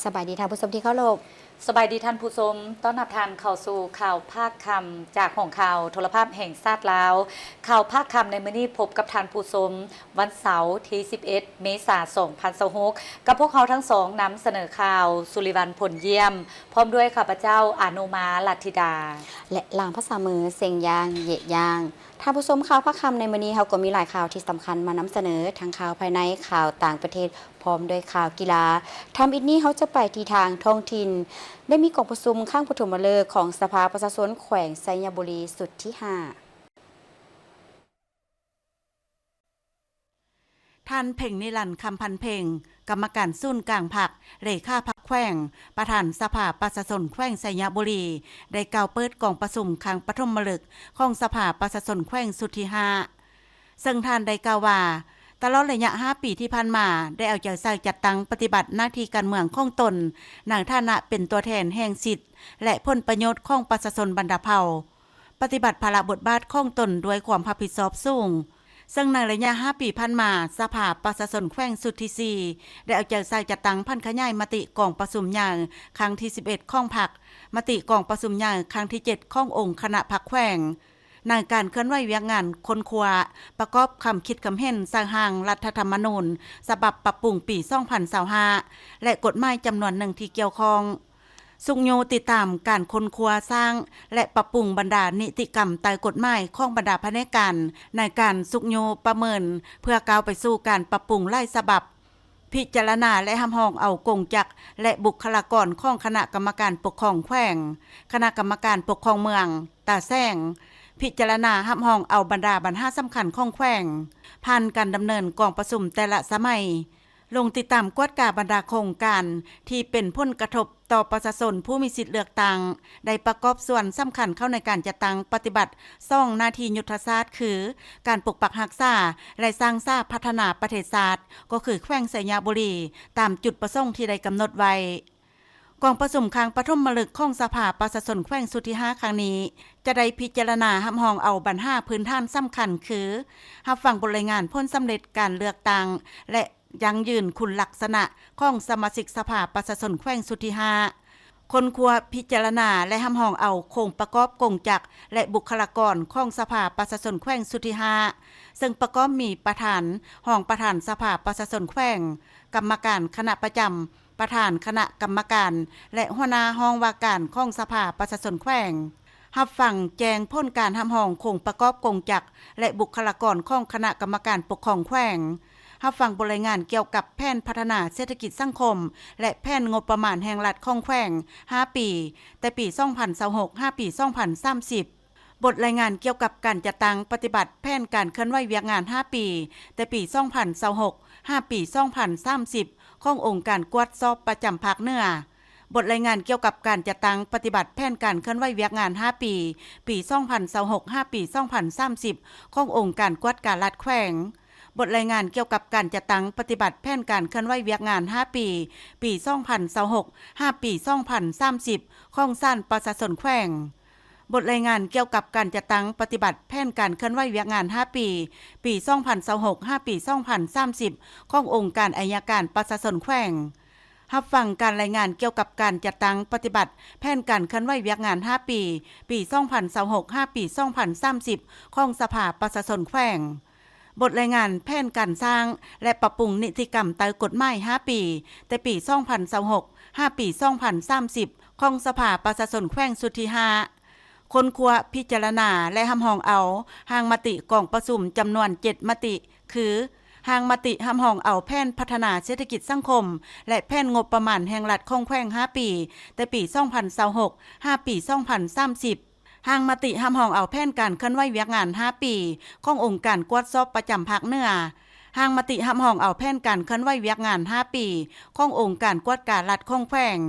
ສະບາຍດີທ່ານຜູ້ຊົມທີ່ເຄົາລົບ. ສະບາຍດີທ່ານຜູ້ຊົມ, ຕ້ອນຮັບທ່ານເຂົ້າສູ່ຂ່າວພາກຄ່ຳຈາກຫ້ອງຂ່າວໂທລະພາບແຫ່ງຊາດລາວ. ຂ່າວພາກຄ່ຳໃນມື້ນີ້ພົບກັບທ່ານຜູ້ຊົມ ວັນເສົາທີສິບເອັດ ເມສາ ສອງພັນຊາວຫົກ ກັບພວກເຮົາທັງສອງນຳສະເໜີຂ່າວ ສຸລິວັນ ຜົນຢ້ຽມ ພ້ອມດ້ວຍຂ້າພະເຈົ້າ ອານຸມາ ລັດທິດາ ແລະ ລ່າມພາສາມື ເຊັງຢ່າງ ເຢຍະຢ່າງ. ທ່ານຜູ້ຊົມ, ຂ່າວພາກຄ່ຳໃນມື້ນີ້ເຮົາກໍມີຫຼາຍຂ່າວທີ່ສຳຄັນມານຳສະເໜີ, ທັງຂ່າວພາຍໃນ, ຂ່າວຕ່າງປະເທດ, ພ້ອມດ້ວຍຂ່າວກິລາ. ທຳອິດນີ້ເຮົາຈະໄປທີ່ທາງທ້ອງຖິ່ນ ໄດ້ມີກອງປະຊຸມຄັ້ງປະຖົມມະເລີກຂອງສະພາປະຊາຊົນແຂວງໄຊຍະບູລີຊຸດທີຫ້າ. ທ່ານ ເພັງນິລັນ ຄຳພັນເພັງ ກຳມະການສູນກາງພັກ, ເລຂາພັກແຂວງ, ປະທານສະພາປະຊາຊົນແຂວງໄຊຍະບູລີ ໄດ້ກ່າວເປີດກອງປະຊຸມຄັ້ງປະຖົມມະລຶກຂອງສະພາປະຊາຊົນແຂວງຊຸດທີຫ້າ ເຊິ່ງທ່ານໄດ້ກ່າວວ່າ ຕະຫຼອດໄລຍະຫ້າປີທີ່ຜ່ານມາ ໄດ້ເອົາໃຈໃສ່ຈັດຕັ້ງປະຕິບັດໜ້າທີ່ການເມືອງຂອງຕົນ ໃນຖານະເປັນຕົວແທນແຫ່ງສິດ ແລະ ຜົນປະໂຫຍດຂອງປະຊາຊົນບັນດາເຜົ່າ, ປະຕິບັດພາລະບົດບາດຂອງຕົນດ້ວຍຄວາມຮັບຜິດຊອບສູງ. ເຊິ່ງໃນໄລຍະຫ້າປີຜ່ານມາ, ສະພາປະຊາຊົນແຂວງຊຸດທີສີ່ ໄດ້ເອົາໃຈໃສ່ຈັດຕັ້ງຜັນຂະຫຍາຍມະຕິກອງປະຊຸມໃຫຍ່ຄັ້ງທີສິບເອັດຂອງພັກ, ມະຕິກອງປະຊຸມໃຫຍ່ຄັ້ງທີເຈັດຂອງອົງຄະນະພັກແຂວງ ໃນການເຄື່ອນໄຫວວຽກງານຄົ້ນຄວ້າ, ປະກອບຄຳຄິດຄຳເຫັນໃສ່ຮ່າງລັດຖະທຳມະນູນສະບັບປັບປຸງປີສອງພັນຊາວຫ້າ ແລະ ກົດໝາຍຈຳນວນໜຶ່ງທີ່ກ່ຽວຂ້ອງ. ຊຸກຍູ້ຕິດຕາມການຄົ້ນຄວ້າສ້າງ ແລະ ປັບປຸງບັນດານິຕິກຳໃຕ້ກົດໝາຍຂອງບັນດາພະແນກການ ໃນການຊຸກຍູ້ປະເມີນ ເພື່ອກ້າວໄປສູ່ການປັບປຸງຫຼາຍສະບັບ, ພິຈາລະນາ ແລະ ຮັບຮອງເອົາກົງຈັກ ແລະ ບຸກຄະລາກອນຂອງຄະນະກຳມະການປົກຄອງແຂວງ, ຄະນະກຳມະການປົກຄອງເມືອງ, ຕາແສງ, ພິຈາລະນາຮັບຮອງເອົາບັນດາບັນຫາສຳຄັນຂອງແຂວງ ຜ່ານການດຳເນີນກອງປະຊຸມແຕ່ລະສະໄໝ. ລົງຕິດຕາມກວດກາບັນດາໂຄງການທີ່ເປັນຜົນກະທົບຕໍ່ປະຊາຊົນຜູ້ມີສິດເລືອກຕັ້ງ ໄດ້ປະກອບສ່ວນສຳຄັນເຂົ້າໃນການຈັດຕັ້ງປະຕິບັດສອງໜ້າທີ່ຍຸດທະສາດ ຄື ການປົກປັກຮັກສາ ແລະ ສ້າງສາພັດທະນາປະເທດຊາດ ກໍຄືແຂວງໄຊຍະບູລີ ຕາມຈຸດປະສົງທີ່ໄດ້ກຳນົດໄວ້. ກອງປະຊຸມຄັ້ງປະຖົມມະລຶກຂອງສະພາປະຊາຊົນແຂວງຊຸດທີຫ້າຄັ້ງນີ້ ຈະໄດ້ພິຈາລະນາຮັບຮອງເອົາບັນຫາພື້ນຖານສຳຄັນ ຄື ຮັບຟັງບົດລາຍງານຜົນສຳເລັດການເລືອກຕັ້ງ ແລະ ຢັ້ງຢືນຄຸນລັກສະນະຂອງສະມາຊິກສະພາປະຊາຊົນແຂວງຊຸດທີຫ້າ, ຄົ້ນຄວ້າ, ພິຈາລະນາ ແລະ ຮັບຮອງເອົາໂຄງປະກອບກົງຈັກ ແລະ ບຸກຄະລາກອນຂອງສະພາປະຊາຊົນແຂວງຊຸດທີຫ້າ ເຊິ່ງປະກອບມີປະທານ, ຮອງປະທານສະພາປະຊາຊົນແຂວງ, ກຳມະການຄະນະປະຈຳ, ປະທານຄະນະກຳມະການ ແລະ ຫົວໜ້າຫ້ອງວ່າການຂອງສະພາປະຊາຊົນແຂວງ. ຮັບຟັງແຈ້ງຜົນການຮັບຮອງໂຄງປະກອບກົງຈັກ ແລະ ບຸກຄະລາກອນຂອງຄະນະກຳມະການປົກຄອງແຂວງ. ຮັບຟັງບົດລາຍງານກ່ຽວກັບແຜນພັດທະນາເສດຖະກິດສັງຄົມ ແລະ ແຜນງົບປະມານແຫ່ງລັດຂອງແຂວງຫ້າປີ, ແຕ່ປີສອງພັນຊາວຫົກ ຫາ ປີສອງພັນສາມສິບ. ບົດລາຍງານກ່ຽວກັບການຈັດຕັ້ງປະຕິບັດແຜນການເຄື່ອນໄຫວວຽກງານຫ້າປີ, ແຕ່ປີສອງພັນຊາວຫົກ ຫາ ປີສອງພັນສາມສິບ ຂອງອົງການກວດສອບປະຈຳພາກເໜືອ. ບົດລາຍງານກ່ຽວກັບການຈັດຕັ້ງປະຕິບັດແຜນການເຄື່ອນໄຫວວຽກງານຫ້າປີ, ປີສອງພັນຊາວຫົກ ຫາ ປີສອງພັນສາມສິບ ຂອງອົງການກວດກາລັດແຂວງ. ບົດລາຍງານກ່ຽວກັບການຈັດຕັ້ງປະຕິບັດແຜນການເຄື່ອນໄຫວວຽກງານຫ້າປີ, ປີສອງພັນຊາວຫົກ ຫາ ປີສອງພັນສາມສິບ ຂອງສານປະຊາຊົນແຂວງ. ບົດລາຍງານກ່ຽວກັບການຈັດຕັ້ງປະຕິບັດແຜນການເຄື່ອນໄຫວວຽກງານຫ້າປີ, ປີສອງພັນຊາວຫົກ ຫາ ປີສອງພັນສາມສິບ ຂອງອົງການໄອຍະການປະຊາຊົນແຂວງ. ຮັບຟັງການລາຍງານກ່ຽວກັບການຈັດຕັ້ງປະຕິບັດແຜນການເຄື່ອນໄຫວວຽກງານຫ້າປີ, ປີສອງພັນຊາວຫົກ ຫາ ປີສອງພັນສາມສິບ ຂອງສະພາປະຊາຊົນແຂວງ. ບົດລາຍງານແຜນການສ້າງ ແລະ ປັບປຸງນິຕິກຳໃຕ້ກົດໝາຍຫ້າປີ, ແຕ່ປີສອງພັນຊາວຫົກ ຫາ ປີສອງພັນສາມສິບ ຂອງສະພາປະຊາຊົນແຂວງຊຸດທີຫ້າ. ຄົ້ນຄວ້າ, ພິຈາລະນາ ແລະ ຮັບຮອງເອົາຮ່າງມະຕິກອງປະຊຸມຈຳນວນເຈັດມະຕິ ຄື ຮ່າງມະຕິຮັບຮອງເອົາແຜນພັດທະນາເສດຖະກິດສັງຄົມ ແລະ ແຜນງົບປະມານແຫ່ງລັດຂອງແຂວງຫ້າປີ, ແຕ່ປີສອງພັນຊາວຫົກ ຫາ ປີສອງພັນສາມສິບ. ຮ່າງມະຕິຮັບຮອງເອົາແຜນການເຄື່ອນໄຫວວຽກງານຫ້າປີ ຂອງອົງການກວດສອບປະຈຳພາກເໜືອ. ຮ່າງມະຕິຮັບຮອງເອົາແຜນການເຄື່ອນໄຫວວຽກງານຫ້າປີ ຂອງອົງການກວດກາລັດຂອງແຂວງ.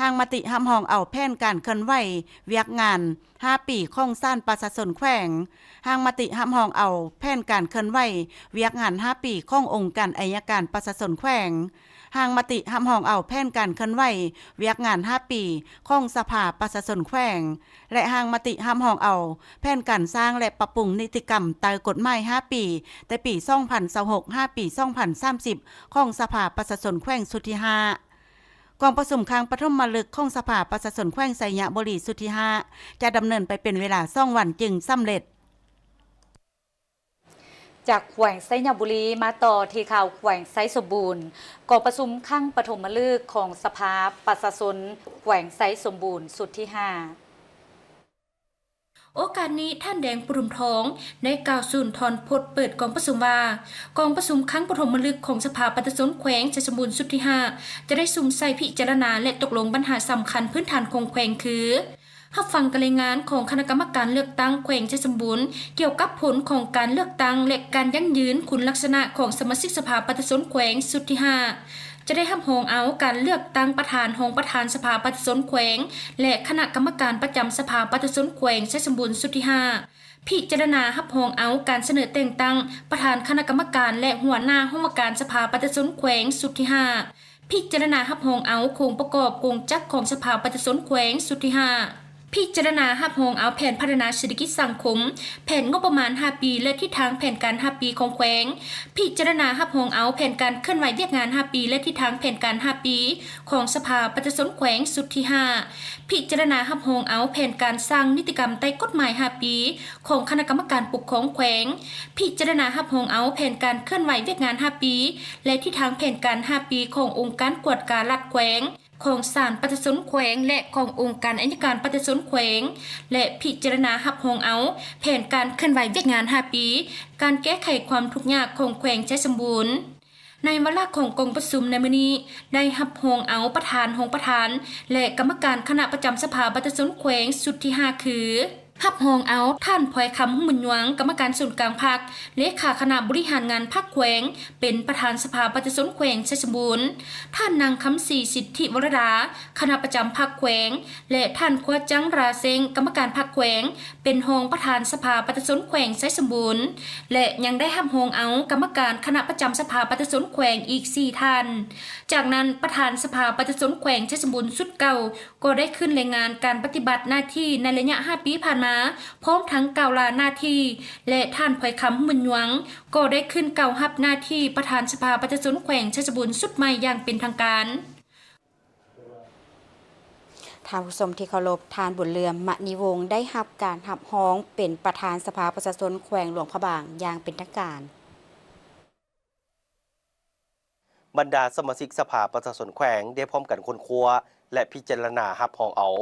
ຮ່າງມະຕິຮັບຮອງເອົາແຜນການເຄື່ອນໄຫວວຽກງານຫ້າປີຂອງສານປະຊາຊົນແຂວງ. ຮ່າງມະຕິຮັບຮອງເອົາແຜນການເຄື່ອນໄຫວວຽກງານຫ້າປີຂອງອົງການໄອຍະການປະຊາຊົນແຂວງ. ຮ່າງມະຕິຮັບຮອງເອົາແຜນການເຄື່ອນໄຫວວຽກງານຫ້າປີຂອງສະພາປະຊາຊົນແຂວງ ແລະ ຮ່າງມະຕິຮັບຮອງເອົາແຜນການສ້າງ ແລະ ປັບປຸງນິຕິກຳໃຕ້ກົດໝາຍຫ້າປີ ແຕ່ປີສອງພັນຊາວຫົກ ຫາ ປີສອງພັນສາມສິບ ຂອງສະພາປະຊາຊົນແຂວງຊຸດທີຫ້າ. ກອງປະຊຸມຄັ້ງປະຖົມມະລຶກຂອງສະພາປະຊາຊົນແຂວງໄຊຍະບູລີຊຸດທີຫ້າ ຈະດຳເນີນໄປເປັນເວລາສອງວັນຈຶ່ງສຳເລັດ. ຈາກແຂວງໄຊຍະບູລີ ມາຕໍ່ທີ່ຂ່າວແຂວງໄຊສົມບູນ. ກອງປະຊຸມຄັ້ງປະຖົມມະລຶກຂອງສະພາປະຊາຊົນແຂວງໄຊສົມບູນຊຸດທີຫ້າ. ໂອກາດນີ້ ທ່ານ ແດງ ປະທຸມທອງ ໄດ້ກ່າວສຸນທອນພົດເປີດກອງປະຊຸມວ່າ, ກອງປະຊຸມຄັ້ງປະຖົມມະລຶກຂອງສະພາປະຊາຊົນແຂວງໄຊສົມບູນຊຸດທີຫ້າ ຈະໄດ້ສຸມໃສ່ພິຈາລະນາ ແລະ ຕົກລົງບັນຫາສຳຄັນພື້ນຖານຂອງແຂວງຄື, ຮັບຟັງການລາຍງານຂອງຄະນະກຳມະການເລືອກຕັ້ງແຂວງໄຊສົມບູນ ກ່ຽວກັບຜົນຂອງການເລືອກຕັ້ງ ແລະ ການຢັ້ງຢືນຄຸນລັກສະນະຂອງສະມາຊິກສະພາປະຊາຊົນແຂວງຊຸດທີຫ້າ. ຈະໄດ້ຮັບຮອງເອົາການເລືອກຕັ້ງປະທານ, ຮອງປະທານສະພາປະຊາຊົນແຂວງ ແລະ ຄະນະກຳມະການປະຈຳສະພາປະຊາຊົນແຂວງໄຊສົມບູນຊຸດທີຫ້າ, ພິຈາລະນາຮັບຮອງເອົາການສະເໜີແຕ່ງຕັ້ງປະທານຄະນະກຳມະການ ແລະ ຫົວໜ້າຫ້ອງວ່າການສະພາປະຊາຊົນແຂວງຊຸດທີຫ້າ, ພິຈາລະນາຮັບຮອງເອົາໂຄງປະກອບກົງຈັກຂອງສະພາປະຊາຊົນແຂວງຊຸດທີຫ້າ, ພິຈາລະນາຮັບຮອງເອົາແຜນພັດທະນາເສດຖະກິດສັງຄົມ, ແຜນງົບປະມານຫ້າປີ ແລະ ທິດທາງແຜນການຫ້າປີຂອງແຂວງ, ພິຈາລະນາຮັບຮອງເອົາແຜນການເຄື່ອນໄຫວວຽກງານຫ້າປີ ແລະ ທິດທາງແຜນການຫ້າປີຂອງສະພາປະຊາຊົນແຂວງຊຸດທີຫ້າ, ພິຈາລະນາຮັບຮອງເອົາແຜນການສ້າງນິຕິກຳໃຕ້ກົດໝາຍຫ້າປີຂອງຄະນະກຳມະການປົກຄອງແຂວງ, ພິຈາລະນາຮັບຮອງເອົາແຜນການເຄື່ອນໄຫວວຽກງານຫ້າປີ ແລະ ທິດທາງແຜນການຫ້າປີຂອງອົງການກວດກາລັດແຂວງ, ຂອງສານປະຊາຊົນແຂວງ ແລະ ຂອງອົງການໄອຍະການປະຊາຊົນແຂວງ ແລະ ພິຈາລະນາຮັບຮອງເອົາແຜນການເຄື່ອນໄຫວວຽກງານຫ້າປີ ການແກ້ໄຂຄວາມທຸກຍາກຂອງແຂວງໄຊສົມບູນ. ໃນວາລະຂອງກອງປະຊຸມໃນມື້ນີ້ ໄດ້ຮັບຮອງເອົາປະທານ, ຮອງປະທານ ແລະ ກຳມະການຄະນະປະຈຳສະພາປະຊາຊົນແຂວງຊຸດທີຫ້າ ຄື, ຮັບຮອງເອົາທ່ານ ພອຍຄຳ ຮຸ່ງບຸນຍວງ ກຳມະການສູນກາງພັກ, ເລຂາຄະນະບໍລິຫານງານພັກແຂວງ ເປັນປະທານສະພາປະຊາຊົນແຂວງໄຊສົມບູນ, ທ່ານ ນາງ ຄຳສີ ສິດທິວະລະດາ ຄະນະປະຈຳພັກແຂວງ ແລະ ທ່ານ ຄົວຈັງ ຣາເຊັງ ກຳມະການພັກແຂວງ ເປັນຮອງປະທານສະພາປະຊາຊົນແຂວງໄຊສົມບູນ ແລະ ຍັງໄດ້ຮັບຮອງເອົາກຳມະການຄະນະປະຈຳສະພາປະຊາຊົນແຂວງອີກສີ່ທ່ານ. ຈາກນັ້ນ ປະທານສະພາປະຊາຊົນແຂວງໄຊສົມບູນຊຸດເກົ່າ ກໍໄດ້ຂຶ້ນລາຍງານການປະຕິບັດໜ້າທີ່ໃນໄລຍະຫ້າປີຜ່ານມາ, ພ້ອມທັງກ່າວລາໜ້າທີ່ ແລະ ທ່ານ ພອຍຄຳ ຮຸ່ງບຸນຍວງ ກໍໄດ້ຂຶ້ນເຂົ້າຮັບໜ້າທີ່ປະທານສະພາປະຊາຊົນແຂວງໄຊສົມບູນຊຸດໃໝ່ຢ່າງເປັນທາງການ. ທ່ານຜູ້ຊົມທີ່ເຄົາລົບ, ທ່ານ ບຸນເຫຼືອມ ມະນີວົງ ໄດ້ຮັບການຮັບຮອງເປັນປະທານສະພາປະຊາຊົນແຂວງຫຼວງພະບາງຢ່າງເປັນທາງການ. ບັນດາສະມາຊິກສະພາປະຊາຊົນແຂວງໄດ້ພ້ອມກັນຄົ້ນຄວ້າ ແລະ ພິຈາລະນາຮັບຮອງເອົາ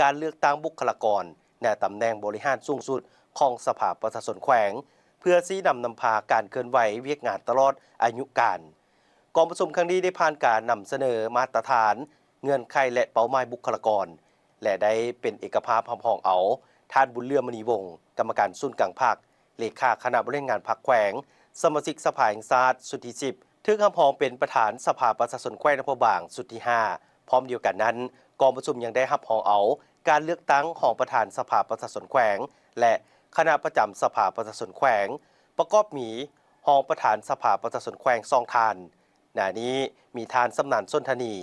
ການເລືອກຕັ້ງບຸກຄະລາກອນໃນຕຳແໜ່ງບໍລິຫານສູງສຸດຂອງສະພາປະຊາຊົນແຂວງ ເພື່ອຊີ້ນຳນຳພາການເຄື່ອນໄຫວວຽກງານຕະຫຼອດອາຍຸການ. ກອງປະຊຸມຄັ້ງນີ້ໄດ້ຜ່ານການນຳສະເໜີມາດຕະຖານ, ເງື່ອນໄຂ ແລະ ເປົ້າໝາຍບຸກຄະລາກອນ ແລະ ໄດ້ເປັນເອກະພາບຮັບຮອງເອົາທ່ານ ບຸນເຫຼືອມ ມະນີວົງ ກຳມະການສູນກາງພັກ, ເລຂາຄະນະບໍລິຫານງານພັກແຂວງ, ສະມາຊິກສະພາແຫ່ງຊາດຊຸດທີສິບ, ຖືກຮັບຮອງເປັນປະທານສະພາປະຊາຊົນແຂວງຫຼວງພະບາງຊຸດທີຫ້າ. ພ້ອມດຽວກັນນັ້ນ, ກອງປະຊຸມຍັງໄດ້ຮັບຮອງເອົາການເລືອກຕັ້ງຮອງປະທານສະພາປະຊາຊົນແຂວງ ແລະ ຄະນະປະຈຳສະພາປະຊາຊົນແຂວງ, ປະກອບມີຮອງປະທານສະພາປະຊາຊົນແຂວງສອງທ່ານ. ໜ້ານີ້ມີທ່ານ ຊຳນານ ສົນທະນີ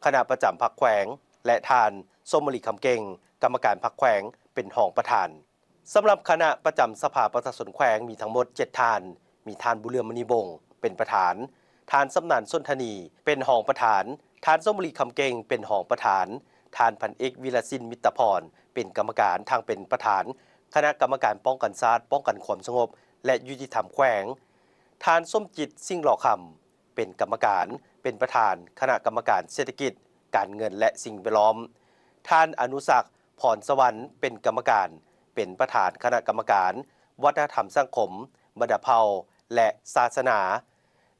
ຄະນະປະຈຳພັກແຂວງ ແລະ ທ່ານ ສົມມະລີ ຄຳເກັ່ງ ກຳມະການພັກແຂວງ ເປັນຮອງປະທານ. ສຳລັບຄະນະປະຈຳສະພາປະຊາຊົນແຂວງມີທັງໝົດເຈັດທ່ານ, ມີທ່ານ ບຸນເຫຼືອມ ມະນີວົງ ເປັນປະທານ, ທ່ານ ຊຳນານ ສົນທະນີ ເປັນຮອງປະທານ, ທ່ານ ສົມມະລີ ຄຳເກັ່ງ ເປັນຮອງປະທານ, ທ່ານ ພັນເອກ ວິລະສິນ ມິດຕະພອນ ເປັນກຳມະການ ທັງເປັນປະທານຄະນະກຳມະການປ້ອງກັນຊາດ, ປ້ອງກັນຄວາມສະຫງົບ ແລະ ຍຸຕິທຳແຂວງ, ທ່ານ ສົມຈິດ ສິງຫຼໍ່ຄຳ ເປັນກຳມະການ ເປັນປະທານຄະນະກຳມະການເສດຖະກິດ, ການເງິນ ແລະ ສິ່ງແວດລ້ອມ, ທ່ານ ອະນຸສັກ ພອນສະຫວັນ ເປັນກຳມະການ ເປັນປະທານຄະນະກຳມະການວັດທະນະທຳສັງຄົມ, ບັນດາເຜົ່າ ແລະ ສາສະໜາ,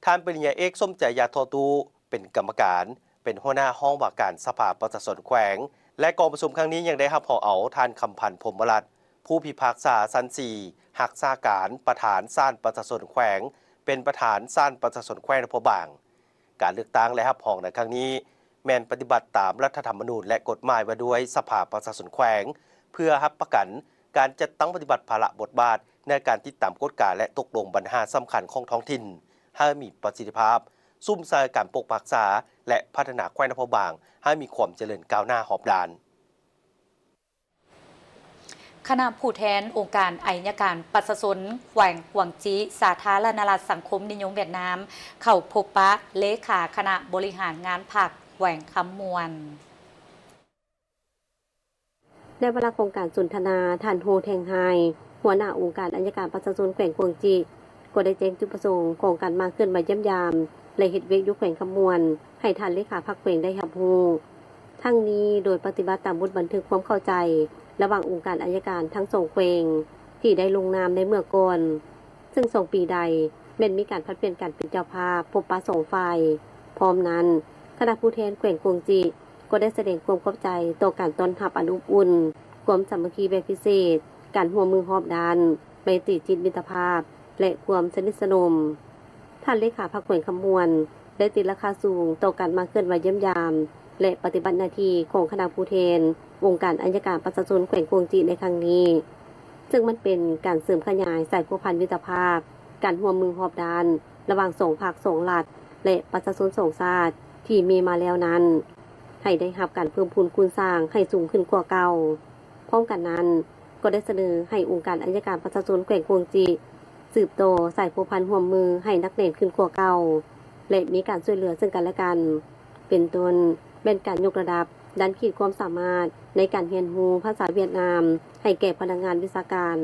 ທ່ານ ປະລິນຍາເອກ ສົມໃຈ ຢາທໍ່ຕູ້ ເປັນກຳມະການ ເປັນຫົວໜ້າຫ້ອງວ່າການສະພາປະຊາຊົນແຂວງ ແລະ ກອງປະຊຸມຄັ້ງນີ້ຍັງໄດ້ຮັບຮອງເອົາທ່ານ ຄຳພັນ ພົມມະລັດ ຜູ້ພິພາກສາຊັ້ນສີ່ ຮັກສາການປະທານສານປະຊາຊົນແຂວງ ເປັນປະທານສານປະຊາຊົນແຂວງຫຼວງພະບາງ. ການເລືອກຕັ້ງ ແລະ ຮັບຮອງໃນຄັ້ງນີ້ ແມ່ນປະຕິບັດຕາມລັດຖະທຳມະນູນ ແລະ ກົດໝາຍວ່າດ້ວຍສະພາປະຊາຊົນແຂວງ ເພື່ອຮັບປະກັນການຈັດຕັ້ງປະຕິບັດພາລະບົດບາດໃນການຕິດຕາມກວດກາ ແລະ ຕົກລົງບັນຫາສຳຄັນຂອງທ້ອງຖິ່ນໃຫ້ມີປະສິດທິພາບ, ສຸມໃສ່ການປົກປັກຮັກສາ ແລະ ພັດທະນາແຂວງຫຼວງພະບາງໃຫ້ມີຄວາມຈະເລີນກ້າວໜ້າຮອບດ້ານ. ຄະນະຜູ້ແທນອົງການໄອຍະການປະຊາຊົນແຂວງກວາງຈີ ສາທາລະນະລັດສັງຄົມນິຍົມຫວຽດນາມ ເຂົ້າພົບປະເລຂາຄະນະບໍລິຫານງານພັກ ແຂວງຄຳມ່ວນ. ໃນວາລະຂອງການສົນທະນາ, ທ່ານ ໂຮ ແທງໄຮ, ຫົວໜ້າອົງການອັຍການປະຊາຊົນແຂວງກວາງຈີ ກໍໄດ້ແຈ້ງຈຸດປະສົງຂອງການມາເຄື່ອນໄຫວຢ້ຽມຢາມ ແລະ ເຮັດວຽກຢູ່ແຂວງຄຳມ່ວນ ໃຫ້ທ່ານເລຂາພັກແຂວງໄດ້ຮັບຮູ້. ທັງນີ້ໂດຍປະຕິບັດຕາມບົດບັນທຶກຄວາມເຂົ້າໃຈລະຫວ່າງອົງການອັຍການທັງສອງແຂວງ ທີ່ໄດ້ລົງນາມໃນເມື່ອກ່ອນ, ເຊິ່ງສອງປີໃດແມ່ນມີການຜັດປ່ຽນກັນເປັນເຈົ້າພາບພົບປະສອງຝ່າຍ. ພ້ອມນັ້ນ, ຄະນະຜູ້ແທນແຂວງກວາງຈີ ກໍໄດ້ສະແດງຄວາມຂອບໃຈຕໍ່ການຕ້ອນຮັບອັນອົບອຸ່ນ, ຄວາມສາມັກຄີແບບພິເສດ, ການຮ່ວມມືຮອບດ້ານ, ໄມຕີຈິດມິດຕະພາບ ແລະ ຄວາມສະໜິດສະໜົມ. ທ່ານເລຂາພັກແຂວງຄຳມ່ວນ ໄດ້ຕີລາຄາສູງຕໍ່ການມາເຄື່ອນໄຫວຢ້ຽມຢາມ ແລະ ປະຕິບັດໜ້າທີ່ຂອງຄະນະຜູ້ແທນອົງການອັຍການປະຊາຊົນແຂວງກວາງຈີໃນຄັ້ງນີ້, ເຊິ່ງມັນເປັນການເສີມຂະຫຍາຍສາຍພົວພັນມິດຕະພາບ, ການຮ່ວມມືຮອບດ້ານ ລະຫວ່າງສອງພັກສອງລັດ ແລະ ປະຊາຊົນສອງຊາດທີ່ມີມາແລ້ວນັ້ນ ໃຫ້ໄດ້ຮັບການເພີ່ມພູນຄູນສ້າງໃຫ້ສູງຂຶ້ນກວ່າເກົ່າ. ພ້ອມກັນນັ້ນ, ກໍໄດ້ສະເໜີໃຫ້ອົງການອັຍການປະຊາຊົນແຂວງກວາງຈີ ສືບຕໍ່ສາຍພົວພັນຮ່ວມມືໃຫ້ໜັກແໜ້ນຂຶ້ນກວ່າເກົ່າ ແລະ ມີການຊ່ວຍເຫຼືອເຊິ່ງກັນແລະກັນ, ເປັນຕົ້ນແມ່ນການຍົກລະດັບດ້ານຂີດຄວາມສາມາດໃນການຮຽນຮູ້ພາສາຫວຽດນາມໃຫ້ແກ່ພະນັກງານວິຊາການ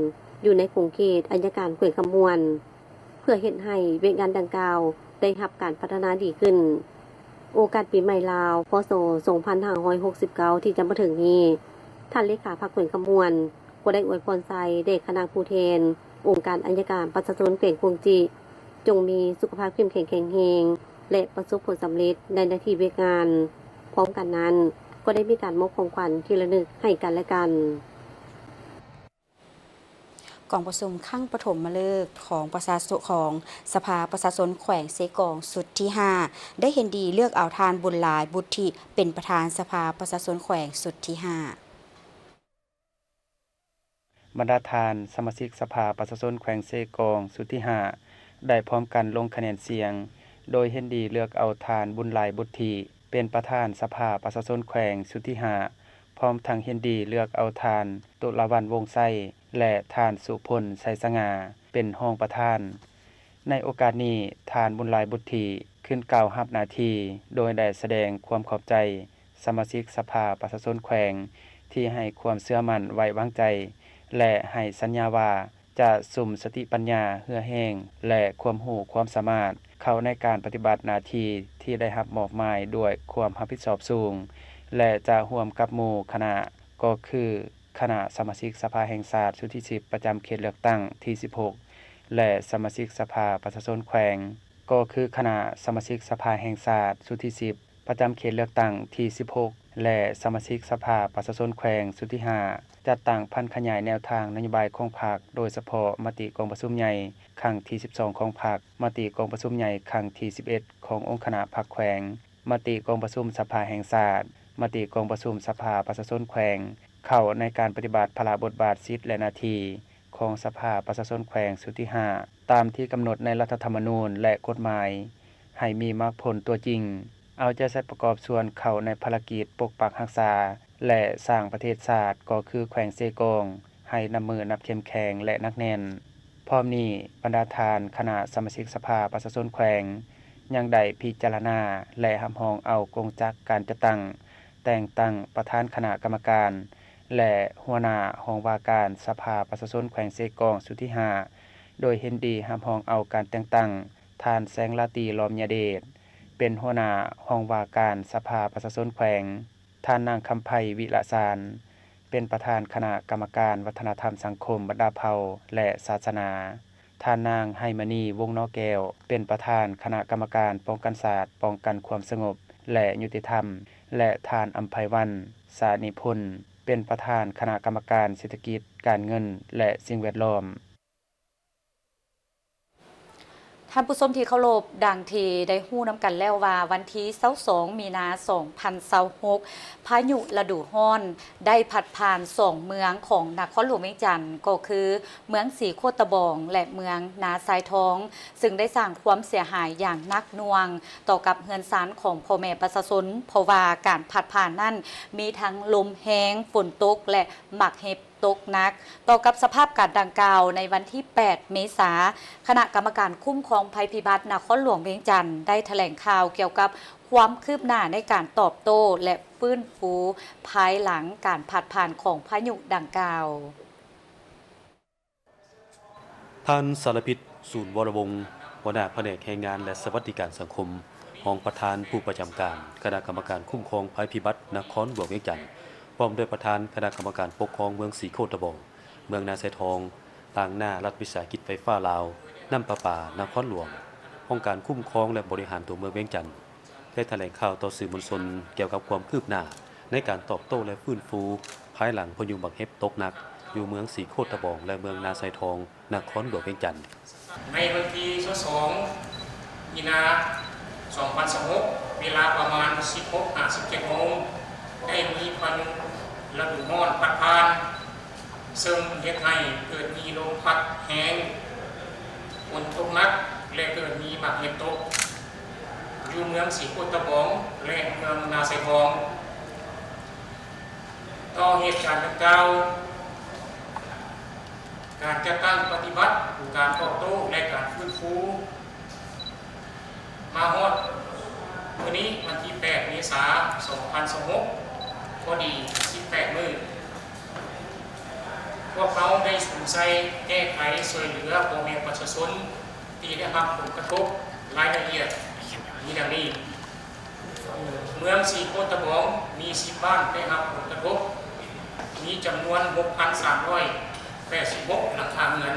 ຢູ່ໃນຂົງເຂດອັຍການແຂວງຄຳມ່ວນ. ເພື່ອເຮັດໃຫ້ວຽກງານດັ່ງກ່າວໄດ້ຮັບການພັດທະນາດີຂຶ້ນ. ໂອກາດປີໃໝ່ລາວ ພ.ສ. ສອງພັນຫ້າຮ້ອຍຫົກສິບເກົ້າ ທີ່ຈະມາເຖິງນີ້, ທ່ານເລຂາພັກແຂວງຄຳມ່ວນ ກໍໄດ້ອວຍພອນໄຊແດ່ຄະນະຜູ້ແທນອົງການອັຍການປະຊາຊົນແຂວງກວາງຈີ ຈົ່ງມີສຸຂະພາບເຂັ້ມແຂງແຂງແຮງ ແລະ ປະສົບຜົນສຳເລັດໃນໜ້າທີ່ວຽກງານ. ພ້ອມກັນນັ້ນ, ກໍໄດ້ມີການມອບຂອງຂວັນທີ່ລະນຶກໃຫ້ກັນແລະກັນ. ກອງປະຊຸມຄັ້ງປະຖົມມະເລີກຂອງປະຊາຊົນ ຂອງສະພາປະຊາຊົນແຂວງເຊກອງຊຸດທີຫ້າ ໄດ້ເຫັນດີເລືອກເອົາທ່ານ ບຸນຫຼາຍ ບຸດທິ ເປັນປະທານສະພາປະຊາຊົນແຂວງຊຸດທີຫ້າ. ບັນດາທ່ານສະມາຊິກສະພາປະຊາຊົນແຂວງເຊກອງຊຸດທີຫ້າ ໄດ້ພ້ອມກັນລົງຄະແນນສຽງ ໂດຍເຫັນດີເລືອກເອົາທ່ານ ບຸນຫຼາຍ ບຸດທິ ເປັນປະທານສະພາປະຊາຊົນແຂວງຊຸດທີຫ້າ ພ້ອມທັງເຫັນດີເລືອກເອົາທ່ານ ຕຸລາວັນ ວົງໄຊ ແລະ ທ່ານ ສຸພົນ ໄຊສະຫງ່າ ເປັນຮອງປະທານ. ໃນໂອກາດນີ້, ທ່ານ ບຸນຫຼາຍ ບຸດທິ ຂຶ້ນກ່າວຮັບໜ້າທີ່ ໂດຍໄດ້ສະແດງຄວາມຂອບໃຈສະມາຊິກສະພາປະຊາຊົນແຂວງ ທີ່ໃຫ້ຄວາມເຊື່ອໝັ້ນໄວ້ວາງໃຈ ແລະ ໃຫ້ສັນຍາວ່າ ຈະສຸມສະຕິປັນຍາ, ເຫື່ອແຮງ ແລະ ຄວາມຮູ້ຄວາມສາມາດ ເຂົ້າໃນການປະຕິບັດໜ້າທີ່ທີ່ໄດ້ຮັບມອບໝາຍດ້ວຍຄວາມຮັບຜິດຊອບສູງ ແລະ ຈະຮ່ວມກັບໝູ່ຄະນະ ກໍຄື ຄະນະສະມາຊິກສະພາແຫ່ງຊາດຊຸດທີສິບ ປະຈຳເຂດເລືອກຕັ້ງທີສິບຫົກ ແລະ ສະມາຊິກສະພາປະຊາຊົນແຂວງ ກໍຄືຄະນະສະມາຊິກສະພາແຫ່ງຊາດຊຸດທີສິບ ປະຈຳເຂດເລືອກຕັ້ງທີສິບຫົກ ແລະ ສະມາຊິກສະພາປະຊາຊົນແຂວງຊຸດທີຫ້າ ຈັດຕັ້ງຜັນຂະຫຍາຍແນວທາງນະໂຍບາຍຂອງພັກ, ໂດຍສະເພາະມະຕິກອງປະຊຸມໃຫຍ່ຄັ້ງທີສິບສອງຂອງພັກ, ມະຕິກອງປະຊຸມໃຫຍ່ຄັ້ງທີສິບເອັດຂອງອົງຄະນະພັກແຂວງ, ມະຕິກອງປະຊຸມສະພາແຫ່ງຊາດ, ມະຕິກອງປະຊຸມສະພາປະຊາຊົນແຂວງ ເຂົ້າໃນການປະຕິບັດພາລະບົດບາດ, ສິດ ແລະ ໜ້າທີ່ຂອງສະພາປະຊາຊົນແຂວງຊຸດທີຫ້າ ຕາມທີ່ກຳນົດໃນລັດຖະທຳມະນູນ ແລະ ກົດໝາຍ ໃຫ້ມີໝາກຜົນຕົວຈິງ, ເອົາໃຈໃສ່ປະກອບສ່ວນເຂົ້າໃນພາລະກິດປົກປັກຮັກສາ ແລະ ສ້າງປະເທດຊາດ ກໍຄືແຂວງເຊກອງ ໃຫ້ນັບມື້ນັບເຂັ້ມແຂງ ແລະ ໜັກແໜ້ນ. ພ້ອມນີ້, ບັນດາທ່ານຄະນະສະມາຊິກສະພາປະຊາຊົນແຂວງ ຍັງໄດ້ພິຈາລະນາ ແລະ ຮັບຮອງເອົາກົງຈັກການຈັດຕັ້ງ ແຕ່ງຕັ້ງປະທານຄະນະກຳມະການ ແລະ ຫົວໜ້າຫ້ອງວ່າການສະພາປະຊາຊົນແຂວງເຊກອງຊຸດທີຫ້າ ໂດຍເຫັນດີຮັບຮອງເອົາການແຕ່ງຕັ້ງທ່ານ ແສງລາຕີ ຫຼອມຍະເດດ ເປັນຫົວໜ້າຫ້ອງວ່າການສະພາປະຊາຊົນແຂວງ, ທ່ານນາງ ຄຳໄພ ວິລະສານ ເປັນປະທານຄະນະກຳມະການວັດທະນະທຳສັງຄົມບັນດາເຜົ່າ ແລະ ສາສະໜາ, ທ່ານນາງ ໄຮມະນີ ວົງນໍແກ້ວ ເປັນປະທານຄະນະກຳມະການປ້ອງກັນຊາດ, ປ້ອງກັນຄວາມສະຫງົບ ແລະ ຍຸຕິທຳ ແລະ ທ່ານ ອຳໄພວັນ ສານິພົນ ເປັນປະທານຄະນະກຳມະການເສດຖະກິດ, ການເງິນ ແລະ ສິ່ງແວດລ້ອມ. ທ່ານຜູ້ຊົມທີ່ເຄົາລົບ, ດັ່ງທີ່ໄດ້ຮູ້ນຳກັນແລ້ວວ່າ ວັນທີຊາວສອງ ມີນາ ສອງພັນຊາວຫົກ ພາຍຸລະດູຮ້ອນໄດ້ພັດຜ່ານສອງເມືອງຂອງນະຄອນຫຼວງວຽງຈັນ ກໍຄືເມືອງສີໂຄດຕະບອງ ແລະ ເມືອງນາຊາຍທອງ, ຊຶ່ງໄດ້ສ້າງຄວາມເສຍຫາຍຢ່າງໜັກໜ່ວງຕໍ່ກັບເຮືອນຊານຂອງພໍ່ແມ່ປະຊາຊົນ, ເພາະວ່າການພັດຜ່ານນັ້ນມີທັງລົມແຮງ, ຝົນຕົກ ແລະ ໝາກເຫັບ ຕົກໜັກ. ຕໍ່ກັບສະພາບການດັ່ງກ່າວ, ໃນວັນທີແປດ ເມສາ, ຄະນະກຳມະການຄຸ້ມຄອງໄພພິບັດນະຄອນຫຼວງວຽງຈັນ ໄດ້ຖະແຫຼງຂ່າວກ່ຽວກັບຄວາມຄືບໜ້າໃນການຕອບໂຕ້ ແລະ ຟື້ນຟູພາຍຫຼັງການພັດຜ່ານຂອງພາຍຸດັ່ງກ່າວ. ທ່ານ ສາລະພິດ ສູນວໍລະວົງ, ຫົວໜ້າພະແນກແຮງງານ ແລະ ສະຫວັດດີການສັງຄົມ, ຮອງປະທານຜູ້ປະຈຳການຄະນະກຳມະການຄຸ້ມຄອງໄພພິບັດນະຄອນຫຼວງວຽງຈັນ, ພ້ອມດ້ວຍປະທານຄະນະກຳມະການປົກຄອງເມືອງສີໂຄດຕະບອງ, ເມືອງນາຊາຍທອງ, ຕາງໜ້າລັດວິສາຫະກິດໄຟຟ້າລາວ, ນ້ຳປະປານະຄອນຫຼວງ, ຫ້ອງການຄຸ້ມຄອງ ແລະ ບໍລິຫານຕົວເມືອງວຽງຈັນ, ໄດ້ຖະແຫຼງຂ່າວຕໍ່ສື່ມວນຊົນກ່ຽວກັບຄວາມຄືບໜ້າໃນການຕອບໂຕ້ ແລະ ຟື້ນຟູ ພາຍຫຼັງພາຍຸໝາກເຫັບຕົກໜັກຢູ່ເມືອງສີໂຄດຕະບອງ ແລະ ເມືອງນາຊາຍທອງ, ນະຄອນຫຼວງວຽງຈັນ. ໃນວັນທີຊາວສອງ ມີນາ ສອງພັນຊາວຫົກ ເວລາປະມານ ສິບຫົກ ຫາ ສິບເຈັດໂມງ, ໄດ້ມີພາຍຸລະດູຮ້ອນພັດຜ່ານ, ເຊິ່ງເຮັດໃຫ້ເກີດມີລົມພັດແຮງ, ຝົນຕົກໜັກ ແລະ ເກີດມີໝາກເຫັບຕົກ ຢູ່ເມືອງສີໂຄດຕະບອງ ແລະ ເມືອງນາຊາຍທອງ. ຕໍ່ເຫດການດັ່ງກ່າວ, ການຈັດຕັ້ງປະຕິບັດການຕອບໂຕ້ ແລະ ການຟື້ນຟູ ມາຮອດມື້ນີ້ ວັນທີແປດ ເມສາ ສອງພັນຊາວຫົກ ພໍດີ ສິບແປດ ມື້, ພວກເຮົາໄດ້ສຸມໃສ່ແກ້ໄຂຊ່ວຍເຫຼືອພໍ່ແມ່ປະຊາຊົນ ທີ່ໄດ້ຮັບຜົນກະທົບ. ລາຍລະອຽດມີດັ່ງນີ້: ເມືອງສີໂຄດຕະບອງມີ ສິບ ບ້ານໄດ້ຮັບຜົນກະທົບ, ມີຈຳນວນ ຫົກພັນສາມຮ້ອຍແປດສິບຫົກ ຫຼັງຄາເຮືອນ.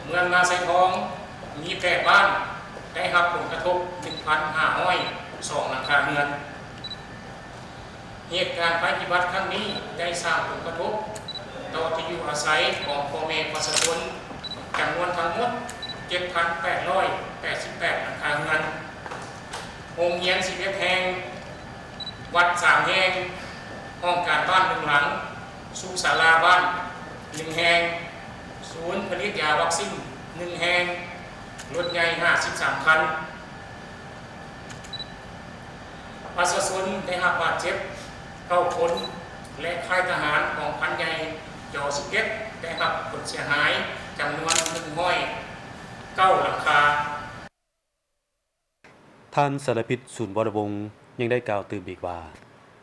ເມືອງນາຊາຍທອງມີ ແປດ ບ້ານໄດ້ຮັບຜົນກະທົບ, ໜຶ່ງພັນຫ້າຮ້ອຍສອງ ຫຼັງຄາເຮືອນ. ເຫດການໄພພິບັດຄັ້ງນີ້ໄດ້ສ້າງຜົນກະທົບຕໍ່ທີ່ຢູ່ອາໄສຂອງພໍ່ແມ່ປະຊາຊົນ ຈຳນວນທັງໝົດ ເຈັດພັນແປດຮ້ອຍແປດສິບແປດ ຫຼັງຄາເຮືອນ, ໂຮງຮຽນ ສິບເອັດ ແຫ່ງ, ວັດ ສາມ ແຫ່ງ, ຫ້ອງການບ້ານ ໜຶ່ງ ຫຼັງ, ສຸສາລາບ້ານ ໜຶ່ງ ແຫ່ງ, ສູນຜະລິດຢາວັກຊິນ ໜຶ່ງ ແຫ່ງ, ລົດໃຫຍ່ ຫ້າສິບສາມ ຄັນ. ປະຊາຊົນໄດ້ຮັບບາດເຈັບ ເກົ້າ ຄົນ ແລະ ຄ້າຍທະຫານກອງພັນໃຫຍ່ ຈອ ສິບເອັດ ໄດ້ຮັບຜົນເສຍຫາຍ ຈຳນວນ ໜຶ່ງຮ້ອຍເກົ້າ ຫຼັງຄາ. ທ່ານ ສາລະພິດ ສູນວໍລະວົງ ຍັງໄດ້ກ່າວຕື່ມອີກວ່າ,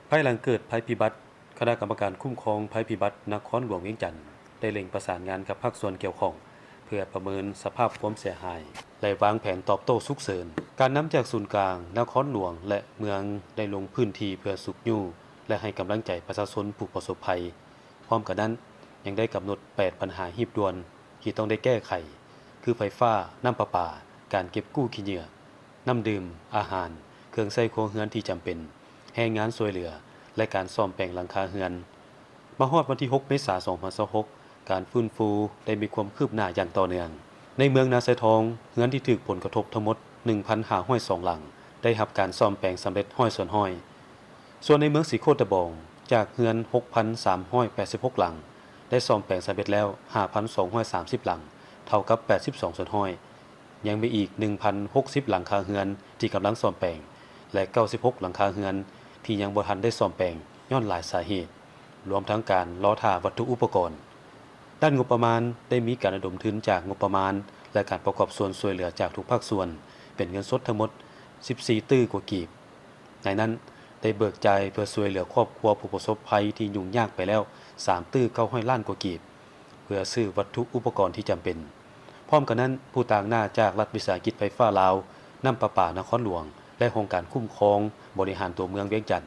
ພາຍຫຼັງເກີດໄພພິບັດ, ຄະນະກຳມະການຄຸ້ມຄອງໄພພິບັດນະຄອນຫຼວງວຽງຈັນ ໄດ້ເລັ່ງປະສານງານກັບພາກສ່ວນກ່ຽວຂ້ອງ ເພື່ອປະເມີນສະພາບຄວາມເສຍຫາຍ ແລະ ວາງແຜນຕອບໂຕ້ສຸກເສີນ. ການນຳຈາກສູນກາງນະຄອນຫຼວງ ແລະ ເມືອງ ໄດ້ລົງພື້ນທີ່ເພື່ອຊຸກຍູ້ ແລະ ໃຫ້ກຳລັງໃຈປະຊາຊົນຜູ້ປະສົບໄພ. ພ້ອມກັນນັ້ນ, ຍັງໄດ້ກຳນົດ ແປດ ບັນຫາຮີບດ່ວນ ທີ່ຕ້ອງໄດ້ແກ້ໄຂ ຄື ໄຟຟ້າ, ນ້ຳປະປາ, ການເກັບກູ້ຂີ້ເຫຍື້ອ, ນ້ຳດື່ມ, ອາຫານ, ເຄື່ອງໃຊ້ຄົວເຮືອນທີ່ຈຳເປັນ, ແຮງງານຊ່ວຍເຫຼືອ ແລະ ການສ້ອມແປງຫຼັງຄາເຮືອນ. ມາຮອດວັນທີຫົກ ເມສາ ສອງພັນຊາວຫົກ, ການຟື້ນຟູໄດ້ມີຄວາມຄືບໜ້າຢ່າງຕໍ່ເນື່ອງ. ໃນເມືອງນາຊາຍທອງ, ເຮືອນທີ່ຖືກຜົນກະທົບທັງໝົດ ໜຶ່ງພັນຫ້າຮ້ອຍສອງ ຫຼັງ ໄດ້ຮັບການສ້ອມແປງສຳເລັດ ຮ້ອຍສ່ວນຮ້ອຍ. ສ່ວນໃນເມືອງສີໂຄດຕະບອງ, ຈາກເຮືອນ ຫົກພັນສາມຮ້ອຍແປດສິບຫົກ ຫຼັງ, ໄດ້ສ້ອມແປງສຳເລັດແລ້ວ ຫ້າພັນສອງຮ້ອຍສາມສິບ ຫຼັງ, ເທົ່າກັບ ແປດສິບສອງສ່ວນຮ້ອຍ. ຍັງມີອີກ ໜຶ່ງພັນຫົກສິບ ຫຼັງຄາເຮືອນທີ່ກຳລັງສ້ອມແປງ ແລະ ເກົ້າສິບຫົກ ຫຼັງຄາເຮືອນທີ່ຍັງບໍ່ທັນໄດ້ສ້ອມແປງ ຍ້ອນຫຼາຍສາເຫດ, ລວມທັງການລໍຖ້າວັດຖຸອຸປະກອນ. ດ້ານງົບປະມານ, ໄດ້ມີການລະດົມທຶນຈາກງົບປະມານ ແລະ ການປະກອບສ່ວນຊ່ວຍເຫຼືອຈາກທຸກພາກສ່ວນ ເປັນເງິນສົດທັງໝົດ ສິບສີ່ ຕື້ກວ່າກີບ. ໃນນັ້ນ, ໄດ້ເບີກຈ່າຍເພື່ອຊ່ວຍເຫຼືອຄອບຄົວຜູ້ປະສົບໄພທີ່ຫຍຸ້ງຍາກໄປແລ້ວ ສາມ ຕື້ ເກົ້າຮ້ອຍ ລ້ານກວ່າກີບ ເພື່ອຊື້ວັດຖຸອຸປະກອນທີ່ຈຳເປັນ. ພ້ອມກັນນັ້ນ, ຜູ້ຕາງໜ້າຈາກລັດວິສາຫະກິດໄຟຟ້າລາວ, ນ້ຳປະປານະຄອນຫຼວງ ແລະ ຫ້ອງການຄຸ້ມຄອງບໍລິຫານຕົວເມືອງວຽງຈັນ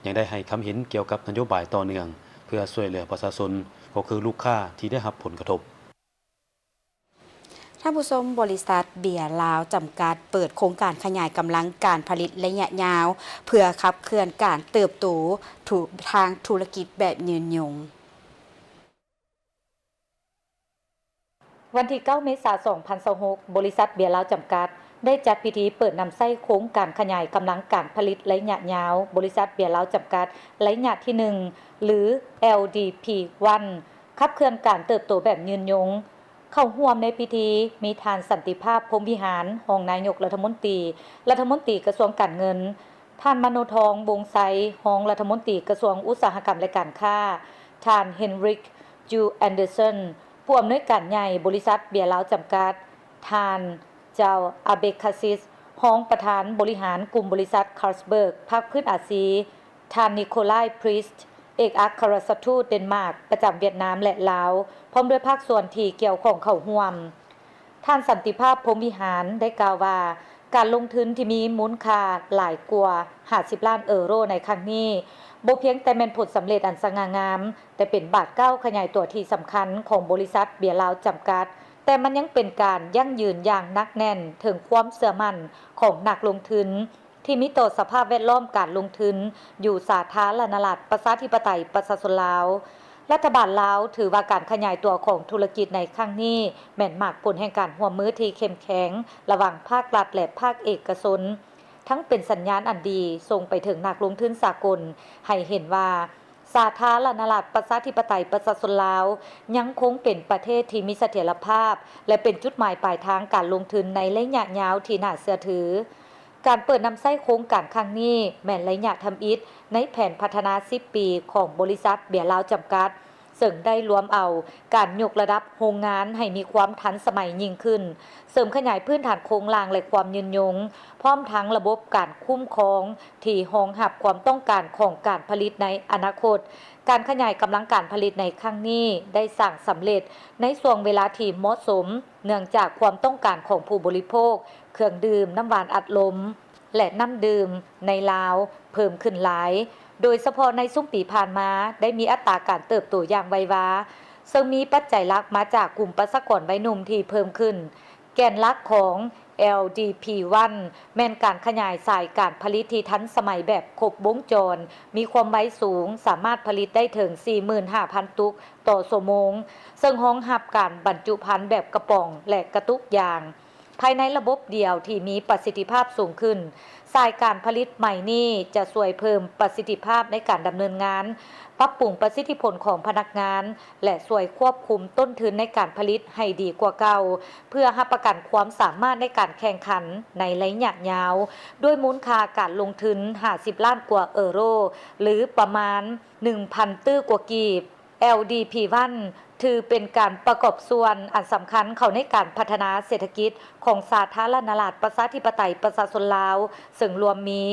ຍັງໄດ້ໃຫ້ຄຳເຫັນກ່ຽວກັບນະໂຍບາຍຕໍ່ເນື່ອງ ເພື່ອຊ່ວຍເຫຼືອປະຊາຊົນ ກໍຄືລູກຄ້າທີ່ໄດ້ຮັບຜົນກະທົບ. ທ່ານຜູ້ຊົມ, ບໍລິສັດເບຍລາວຈຳກັດ ເປີດໂຄງການຂະຫຍາຍກຳລັງການຜະລິດໄລຍະຍາວ ເພື່ອຂັບເຄື່ອນການເຕີບໂຕທາງທຸລະກິດແບບຍືນຍົງ. ວັນທີເກົ້າ ເມສາ ສອງພັນຊາວຫົກ, ບໍລິສັດເບຍລາວຈຳກັດ ໄດ້ຈັດພິທີເປີດນຳໃຊ້ໂຄງການຂະຫຍາຍກຳລັງການຜະລິດໄລຍະຍາວ ບໍລິສັດເບຍລາວຈຳກັດ ໄລຍະທີໜຶ່ງ ຫຼື ແອລດີພີ ວັນ ຂັບເຄື່ອນການເຕີບໂຕແບບຍືນຍົງ. ເຂົ້າຮ່ວມໃນພິທີມີທ່ານ ສັນຕິພາບ ພົມວິຫານ ຮອງນາຍົກລັດຖະມົນຕີ, ລັດຖະມົນຕີກະຊວງການເງິນ, ທ່ານ ມະໂນທອງ ວົງໄຊ ຮອງລັດຖະມົນຕີກະຊວງອຸດສາຫະກຳ ແລະ ການຄ້າ, ທ່ານ Henrik Juul Andersen ຜູ້ອຳນວຍການໃຫຍ່ບໍລິສັດເບຍລາວຈຳກັດ, ທ່ານ João Abecassis ຮອງປະທານບໍລິຫານກຸ່ມບໍລິສັດ Carlsberg ພາກພື້ນອາຊີ, ທ່ານ Nikolaj Prist ເອກອັກຄະລັດທູດເດນມາກປະຈຳຫວຽດນາມ ແລະ ລາວ, ພ້ອມດ້ວຍພາກສ່ວນທີ່ກ່ຽວຂ້ອງເຂົ້າຮ່ວມ. ທ່ານ ສັນຕິພາບ ພົມວິຫານ ໄດ້ກ່າວວ່າ ການລົງທຶນທີ່ມີມູນຄ່າຫຼາຍກວ່າຫ້າສິບລ້ານເອີໂຣໃນຄັ້ງນີ້ ບໍ່ພຽງແຕ່ແມ່ນຜົນສຳເລັດອັນສະຫງ່າງາມ, ແຕ່ເປັນບາດກ້າວຂະຫຍາຍຕົວທີ່ສຳຄັນຂອງບໍລິສັດເບຍລາວຈຳກັດ, ແຕ່ມັນຍັງເປັນການຢັ້ງຢືນຢ່າງໜັກແໜ້ນເຖິງຄວາມເຊື່ອໝັ້ນຂອງນັກລົງທຶນ ທີ່ມີຕໍ່ສະພາບແວດລ້ອມການລົງທຶນຢູ່ສາທາລະນະລັດ ປະຊາທິປະໄຕ ປະຊາຊົນລາວ. ລັດຖະບານລາວຖືວ່າການຂະຫຍາຍຕົວຂອງທຸລະກິດໃນຄັ້ງນີ້ ແມ່ນໝາກຜົນແຫ່ງການຮ່ວມມືທີ່ເຂັ້ມແຂງລະຫວ່າງພາກລັດ ແລະ ພາກເອກະຊົນ, ທັງເປັນສັນຍານອັນດີສົ່ງໄປເຖິງນັກລົງທຶນສາກົນ ໃຫ້ເຫັນວ່າ ສາທາລະນະລັດ ປະຊາທິປະໄຕ ປະຊາຊົນລາວ ຍັງຄົງເປັນປະເທດທີ່ມີສະຖຽນລະພາບ ແລະ ເປັນຈຸດໝາຍປາຍທາງການລົງທຶນໃນໄລຍະຍາວທີ່ໜ້າເຊື່ອຖື. ການເປີດນຳໃຊ້ໂຄງການຄັ້ງນີ້ ແມ່ນໄລຍະທຳອິດໃນແຜນພັດທະນາສິບປີຂອງບໍລິສັດເບຍລາວຈຳກັດ, ເຊິ່ງໄດ້ລວມເອົາການຍົກລະດັບໂຮງງານໃຫ້ມີຄວາມທັນສະໄໝຍິ່ງຂຶ້ນ, ເສີມຂະຫຍາຍພື້ນຖານໂຄງລ່າງ ແລະ ຄວາມຍືນຍົງ, ພ້ອມທັງລະບົບການຄຸ້ມຄອງທີ່ຮອງຮັບຄວາມຕ້ອງການຂອງການຜະລິດໃນອະນາຄົດ. ການຂະຫຍາຍກຳລັງການຜະລິດໃນຄັ້ງນີ້ໄດ້ສ້າງສຳເລັດໃນຊ່ວງເວລາທີ່ເໝາະສົມ, ເນື່ອງຈາກຄວາມຕ້ອງການຂອງຜູ້ບໍລິໂພກເຄື່ອງດື່ມນ້ຳຫວານອັດລົມ ແລະ ນ້ຳດື່ມໃນລາວເພີ່ມຂຶ້ນຫຼາຍ, ໂດຍສະເພາະໃນຊຸມປີຜ່ານມາໄດ້ມີອັດຕາການເຕີບໂຕຢ່າງໄວວາ, ເຊິ່ງມີປັດໄຈຫຼັກມາຈາກກຸ່ມປະຊາກອນໄວໜຸ່ມທີ່ເພີ່ມຂຶ້ນ. ແກ່ນຫຼັກຂອງ ແອລດີພີ ວັນ ແມ່ນການຂະຫຍາຍສາຍການຜະລິດທີ່ທັນສະໄໝແບບຄົບວົງຈອນ, ມີຄວາມໄວສູງ, ສາມາດຜະລິດໄດ້ເຖິງສີ່ໝື່ນຫ້າພັນຕຸກຕໍ່ຊົ່ວໂມງ, ເຊິ່ງຮອງຮັບການບັນຈຸພັນແບບກະປ໋ອງ ແລະ ກະຕຸກຢາງ ພາຍໃນລະບົບດຽວທີ່ມີປະສິດທິພາບສູງຂຶ້ນ. ສາຍການຜະລິດໃໝ່ນີ້ຈະຊ່ວຍເພີ່ມປະສິດທິພາບໃນການດຳເນີນງານ, ປັບປຸງປະສິດທິຜົນຂອງພະນັກງານ ແລະ ຊ່ວຍຄວບຄຸມຕົ້ນທຶນໃນການຜະລິດໃຫ້ດີກວ່າເກົ່າ, ເພື່ອຮັບປະກັນຄວາມສາມາດໃນການແຂ່ງຂັນໃນໄລຍະຍາວ, ດ້ວຍມູນຄ່າການລົງທຶນຫ້າສິບລ້ານກວ່າເອີໂຣ ຫຼື ປະມານໜຶ່ງພັນຕື້ກວ່າກີບ. ແອລດີພີ ວັນ ຖືເປັນການປະກອບສ່ວນອັນສຳຄັນເຂົ້າໃນການພັດທະນາເສດຖະກິດຂອງສາທາລະນະລັດ ປະຊາທິປະໄຕ ປະຊາຊົນລາວ, ເຊິ່ງລວມມີ: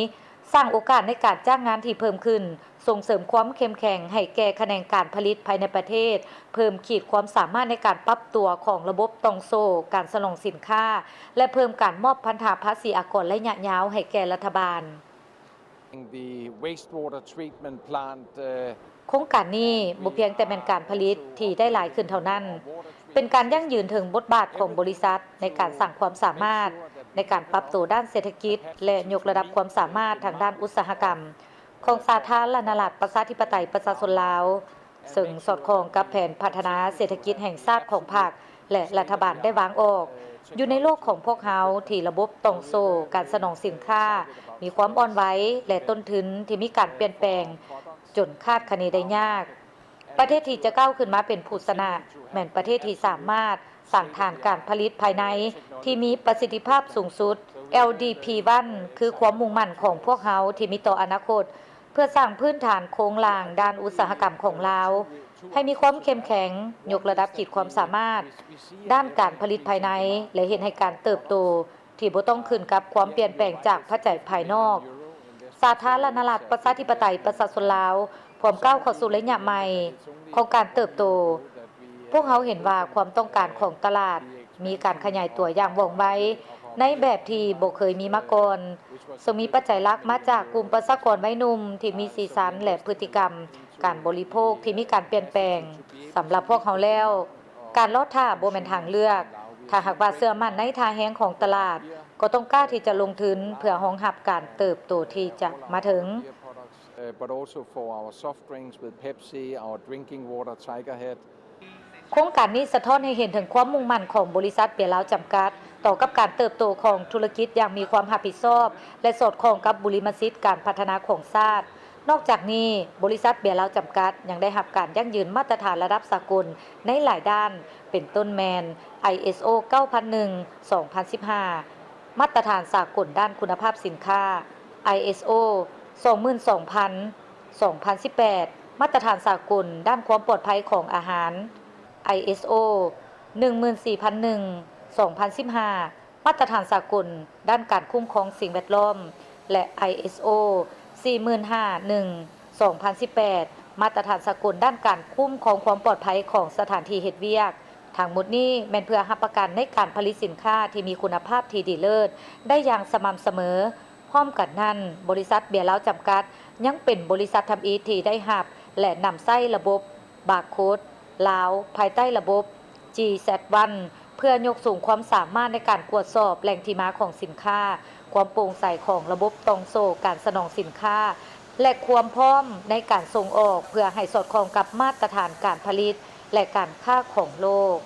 ສ້າງໂອກາດໃນການຈ້າງງານທີ່ເພີ່ມຂຶ້ນ, ສົ່ງເສີມຄວາມເຂັ້ມແຂງໃຫ້ແກ່ຂະແໜງການຜະລິດພາຍໃນປະເທດ, ເພີ່ມຂີດຄວາມສາມາດໃນການປັບຕົວຂອງລະບົບຕ່ອງໂສ້ການສະໜອງສິນຄ້າ ແລະ ເພີ່ມການມອບພັນທະພາສີອາກອນໄລຍະຍາວໃຫ້ແກ່ລັດຖະບານ. The wastewater treatment plant, uh, ໂຄງການນີ້ບໍ່ພຽງແຕ່ແມ່ນການຜະລິດທີ່ໄດ້ຫຼາຍຂຶ້ນເທົ່ານັ້ນ, ເປັນການຢັ້ງຢືນເຖິງບົດບາດຂອງບໍລິສັດໃນການສ້າງຄວາມສາມາດໃນການປັບໂຕດ້ານເສດຖະກິດ ແລະ ຍົກລະດັບຄວາມສາມາດທາງດ້ານອຸດສາຫະກຳຂອງສາທາລະນະລັດ ປະຊາທິປະໄຕ ປະຊາຊົນລາວ, ເຊິ່ງສອດຄ່ອງກັບແຜນພັດທະນາເສດຖະກິດແຫ່ງຊາດຂອງພັກ ແລະ ລັດຖະບານໄດ້ວາງອອກ. ຢູ່ໃນໂລກຂອງພວກເຮົາທີ່ລະບົບຕ່ອງໂສ້ການສະໜອງສິນຄ້າມີຄວາມອ່ອນໄວ ແລະ ຕົ້ນທຶນທີ່ມີການປ່ຽນແປງຈົນຄາດຄະເນໄດ້ຍາກ, ປະເທດທີ່ຈະກ້າວຂຶ້ນມາເປັນຜູ້ຊະນະ ແມ່ນປະເທດທີ່ສາມາດສ້າງຖານການຜະລິດພາຍໃນທີ່ມີປະສິດທິພາບສູງສຸດ. ແອລດີພີ ວັນ ຄືຄວາມມຸ່ງໝັ້ນຂອງພວກເຮົາທີ່ມີຕໍ່ອະນາຄົດ ເພື່ອສ້າງພື້ນຖານໂຄງລ່າງດ້ານອຸດສາຫະກຳຂອງລາວໃຫ້ມີຄວາມເຂັ້ມແຂງ, ຍົກລະດັບຂີດຄວາມສາມາດດ້ານການຜະລິດພາຍໃນ ແລະ ເຮັດໃຫ້ການເຕີບໂຕທີ່ບໍ່ຕ້ອງຂຶ້ນກັບຄວາມປ່ຽນແປງຈາກປັດໄຈພາຍນອກ. ສາທາລະນະລັດ ປະຊາທິປະໄຕ ປະຊາຊົນລາວ ພວມກ້າວເຂົ້າສູ່ໄລຍະໃໝ່ຂອງການເຕີບໂຕ. ພວກເຮົາເຫັນວ່າຄວາມຕ້ອງການຂອງຕະຫຼາດມີການຂະຫຍາຍຕົວຢ່າງວ່ອງໄວ ໃນແບບທີ່ບໍ່ເຄີຍມີມາກ່ອນ, ເຊິ່ງມີປັດໄຈຫຼັກມາຈາກກຸ່ມປະຊາກອນໄວໜຸ່ມທີ່ມີສີສັນ ແລະ ພຶດຕິກຳການບໍລິໂພກທີ່ມີການປ່ຽນແປງ. ສຳລັບພວກເຮົາແລ້ວ, ການລໍຖ້າບໍ່ແມ່ນທາງເລືອກ. ຖ້າຫາກວ່າເຊື່ອໝັ້ນໃນທ່າແຮງຂອງຕະຫຼາດ, ກໍຕ້ອງກ້າທີ່ຈະລົງທຶນເພື່ອຮອງຮັບການເຕີບໂຕທີ່ຈະມາເຖິງ. Uh, but also for our soft drinks with Pepsi, our drinking water, Tiger Head. ໂຄງການນີ້ສະທ້ອນໃຫ້ເຫັນເຖິງຄວາມມຸ່ງໝັ້ນຂອງບໍລິສັດເບຍລາວຈຳກັດ ຕໍ່ກັບການເຕີບໂຕຂອງທຸລະກິດຢ່າງມີຄວາມຮັບຜິດຊອບ ແລະ ສອດຄ່ອງກັບບຸລິມະສິດການພັດທະນາຂອງຊາດ. ນອກຈາກນີ້, ບໍລິສັດເບຍລາວຈຳກັດຍັງໄດ້ຮັບການຢັ້ງຢືນມາດຕະຖານລະດັບສາກົນໃນຫຼາຍດ້ານ, ເປັນຕົ້ນແມ່ນ ໄອເອສໂອ ເກົ້າພັນໜຶ່ງ ສອງພັນສິບຫ້າ, ມາດຕະຖານສາກົນດ້ານຄຸນນະພາບສິນຄ້າ ໄອເອສໂອ ສອງໝື່ນສອງພັນ ສອງພັນສິບແປດ, ມາດຕະຖານສາກົນດ້ານຄວາມປອດໄພຂອງອາຫານ ໄອເອສໂອ ໜຶ່ງໝື່ນສີ່ພັນໜຶ່ງ ສອງພັນສິບຫ້າ, ມາດຕະຖານສາກົນດ້ານການຄຸ້ມຄອງສິ່ງແວດລ້ອມ ແລະ ໄອເອສໂອ ສີ່ໝື່ນຫ້າໜຶ່ງ ສອງພັນສິບແປດ, ມາດຕະຖານສາກົນດ້ານການຄຸ້ມຄອງຄວາມປອດໄພຂອງສະຖານທີ່ເຮັດວຽກ. ທັງໝົດນີ້ແມ່ນເພື່ອຮັບປະກັນໃນການຜະລິດສິນຄ້າທີ່ມີຄຸນນະພາບທີ່ດີເລີດໄດ້ຢ່າງສະໝ່ຳສະເໝີ. ພ້ອມກັນນັ້ນ, ບໍລິສັດເບຍລາວຈຳກັດ ຍັງເປັນບໍລິສັດທຳອິດທີ່ໄດ້ຮັບ ແລະ ນຳໃຊ້ລະບົບບາໂຄດລາວ ພາຍໃຕ້ລະບົບ ຈີແຊັດວັນ ເພື່ອຍົກສູງຄວາມສາມາດໃນການກວດສອບແຫຼ່ງທີ່ມາຂອງສິນຄ້າ, ຄວາມໂປ່ງໃສຂອງລະບົບຕ່ອງໂສ້ການສະໜອງສິນຄ້າ ແລະ ຄວາມພ້ອມໃນການສົ່ງອອກ ເພື່ອໃຫ້ສອດຄ່ອງກັບມາດຕະຖານການຜະລິດ ແລະ ການຄ້າຂອງໂລກ.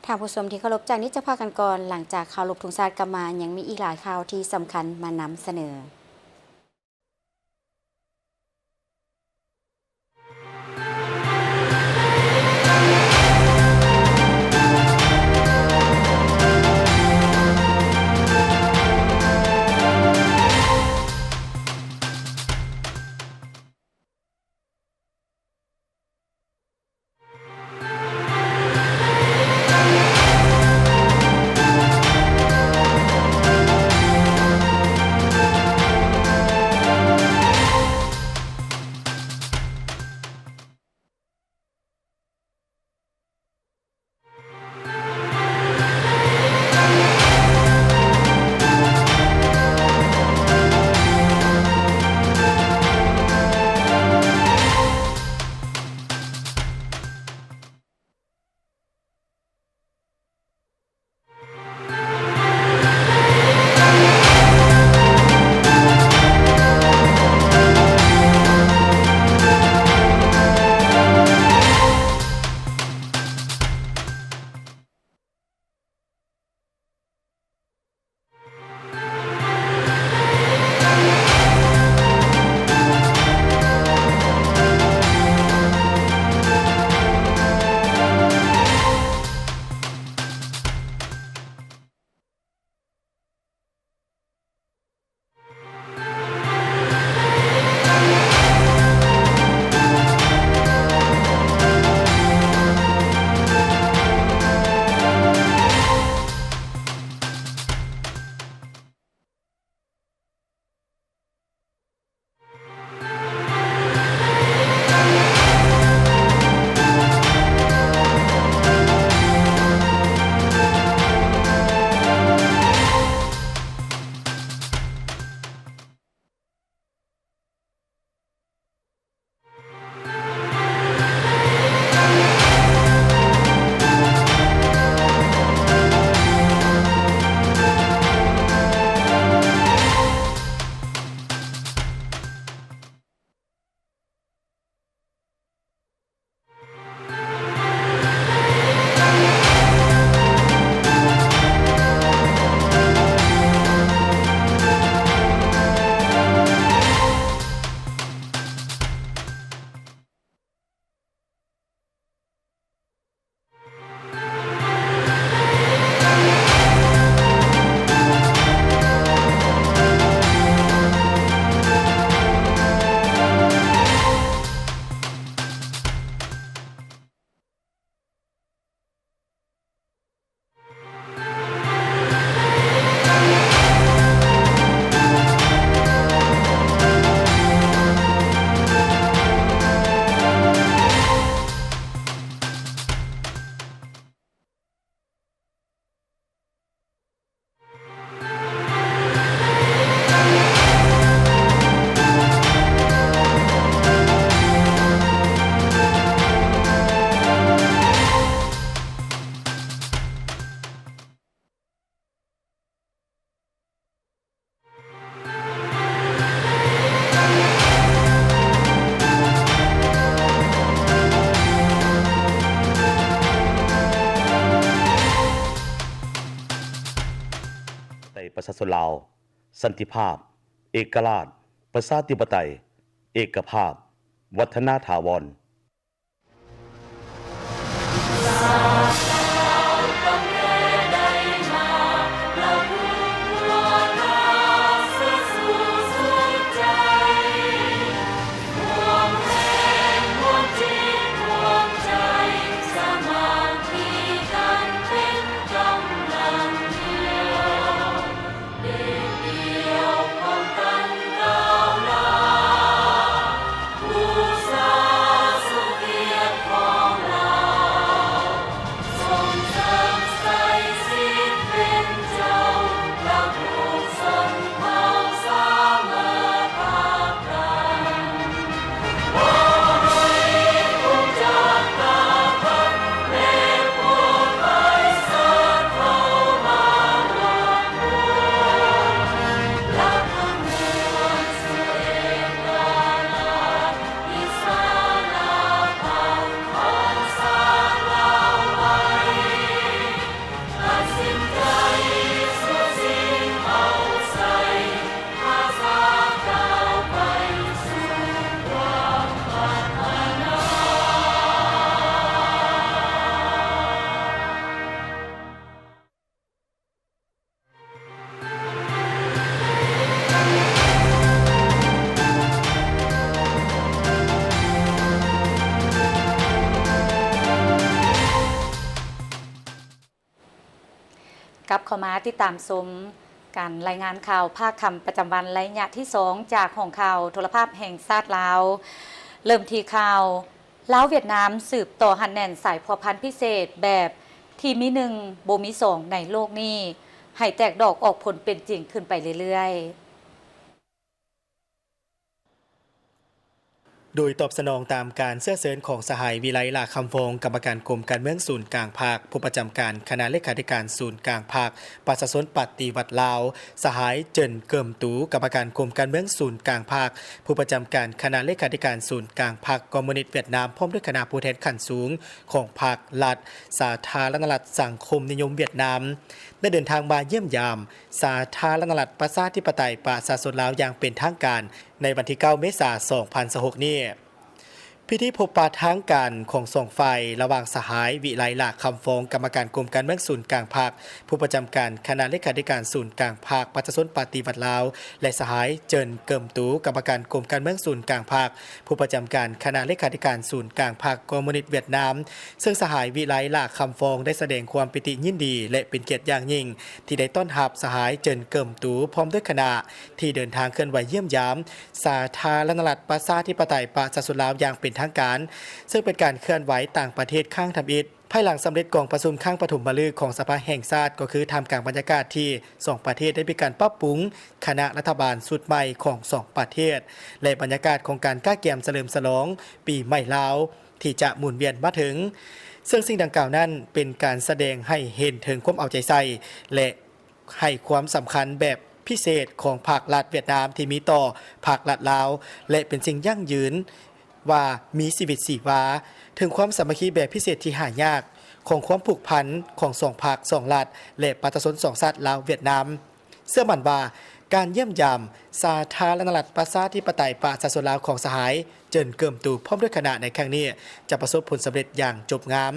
ທ່ານຜູ້ຊົມທີ່ເຄົາລົບ, ຈາກນີ້ຈະພາກັນກ່ອນ, ຫຼັງຈາກເຄົາລົບທຸງຊາດກັບມາ ຍັງມີອີກຫຼາຍຂ່າວທີ່ສຳຄັນມານຳສະເໜີ. ປະຊາຊົນລາວ, ສັນຕິພາບ, ເອກະລາດ, ປະຊາທິປະໄຕ, ເອກະພາບ, ວັດທະນາຖາວອນ. ກັບເຂົ້າມາຕິດຕາມຊົມການລາຍງານຂ່າວພາກຄ່ຳປະຈຳວັນໄລຍະທີສອງ ຈາກຫ້ອງຂ່າວໂທລະພາບແຫ່ງຊາດລາວ. ເລີ່ມທີ່ຂ່າວ ລາວຫວຽດນາມສືບຕໍ່ຮັດແໜ້ນສາຍພົວພັນພິເສດແບບທີ່ມີໜຶ່ງບໍ່ມີສອງໃນໂລກນີ້ ໃຫ້ແຕກດອກອອກຜົນເປັນຈິງຂຶ້ນໄປເລື້ອຍໆ. ໂດຍຕອບສະໜອງຕາມການເຊື້ອເຊີນຂອງສະຫາຍ ວິໄລ ຫຼ້າຄຳຟອງ ກຳມະການກົມການເມືອງສູນກາງພັກ, ຜູ້ປະຈຳການຄະນະເລຂາທິການສູນກາງພັກປະຊາຊົນປະຕິວັດລາວ, ສະຫາຍ ເຈິນ ເກີມຕູ ກຳມະການກົມການເມືອງສູນກາງພັກ, ຜູ້ປະຈຳການຄະນະເລຂາທິການສູນກາງພັກຄອມມູນິດຫວຽດນາມ ພ້ອມດ້ວຍຄະນະຜູ້ແທນຂັ້ນສູງຂອງພັກ, ລັດ ສາທາລະນະລັດສັງຄົມນິຍົມຫວຽດນາມ ໄດ້ເດີນທາງມາຢ້ຽມຢາມ ສາທາລະນະລັດປະຊາທິປະໄຕປະຊາຊົນລາວຢ່າງເປັນທາງການ ໃນວັນທີເກົ້າ ເມສາ ສອງພັນຊາວຫົກນີ້. ພິທີພົບປະທາງການຂອງສອງຝ່າຍ ລະຫວ່າງສະຫາຍ ວິໄລ ຫຼ້າຄຳຟອງ ກຳມະການກົມການເມືອງສູນກາງພັກ, ຜູ້ປະຈຳການຄະນະເລຂາທິການສູນກາງພັກປະຊາຊົນປະຕິວັດລາວ ແລະ ສະຫາຍ ເຈິນ ເກີມຕູ ກຳມະການກົມການເມືອງສູນກາງພັກ, ຜູ້ປະຈຳການຄະນະເລຂາທິການສູນກາງພັກຄອມມູນິດຫວຽດນາມ, ເຊິ່ງສະຫາຍ ວິໄລ ຫຼ້າຄຳຟອງ ໄດ້ສະແດງຄວາມປີຕິຍິນດີ ແລະ ເປັນກຽດຢ່າງຍິ່ງ ທີ່ໄດ້ຕ້ອນຮັບສະຫາຍ ເຈິນ ເກີມຕູ ພ້ອມດ້ວຍຄະນະ ທີ່ເດີນທາງເຄື່ອນໄຫວຢ້ຽມຢາມ ສາທາລະນະລັດປະຊາທິປະໄຕປະຊາຊົນລາວຢ່າງເປັນທາງການ, ເຊິ່ງເປັນການເຄື່ອນໄຫວຕ່າງປະເທດຄັ້ງທຳອິດ ພາຍຫຼັງສຳເລັດກອງປະຊຸມຄັ້ງປະຖົມມະລຶກຂອງສະພາແຫ່ງຊາດ, ກໍຄືທ່າມກາງບັນຍາກາດທີ່ສອງປະເທດໄດ້ມີການປັບປຸງຄະນະລັດຖະບານຊຸດໃໝ່ຂອງສອງປະເທດ ແລະ ບັນຍາກາດຂອງການກະກຽມສະເຫຼີມສະຫຼອງປີໃໝ່ລາວ ທີ່ຈະໝູນວຽນມາເຖິງ, ເຊິ່ງສິ່ງດັ່ງກ່າວນັ້ນເປັນການສະແດງໃຫ້ເຫັນເຖິງຄວາມເອົາໃຈໃສ່ ແລະ ໃຫ້ຄວາມສຳຄັນແບບພິເສດຂອງພັກລັດຫວຽດນາມທີ່ມີຕໍ່ພັກລັດລາວ ແລະ ເປັນສິ່ງຢັ້ງຢືນວ່າມີຊີວິດຊີວາ, ເຖິງຄວາມສາມັກຄີແບບພິເສດທີ່ຫາຍາກຂອງຄວາມຜູກພັນຂອງສອງພັກ, ສອງລັດ ແລະ ປະຊາຊົນສອງຊາດລາວຫວຽດນາມ. ເຊື່ອໝັ້ນວ່າການຢ້ຽມຢາມສາທາລະນະລັດປະຊາທິປະໄຕປະຊາຊົນລາວຂອງສະຫາຍ ເຈິນ ເກີມຕູ ພ້ອມດ້ວຍຄະນະໃນຄັ້ງນີ້ ຈະປະສົບຜົນສຳເລັດຢ່າງຈົບງາມ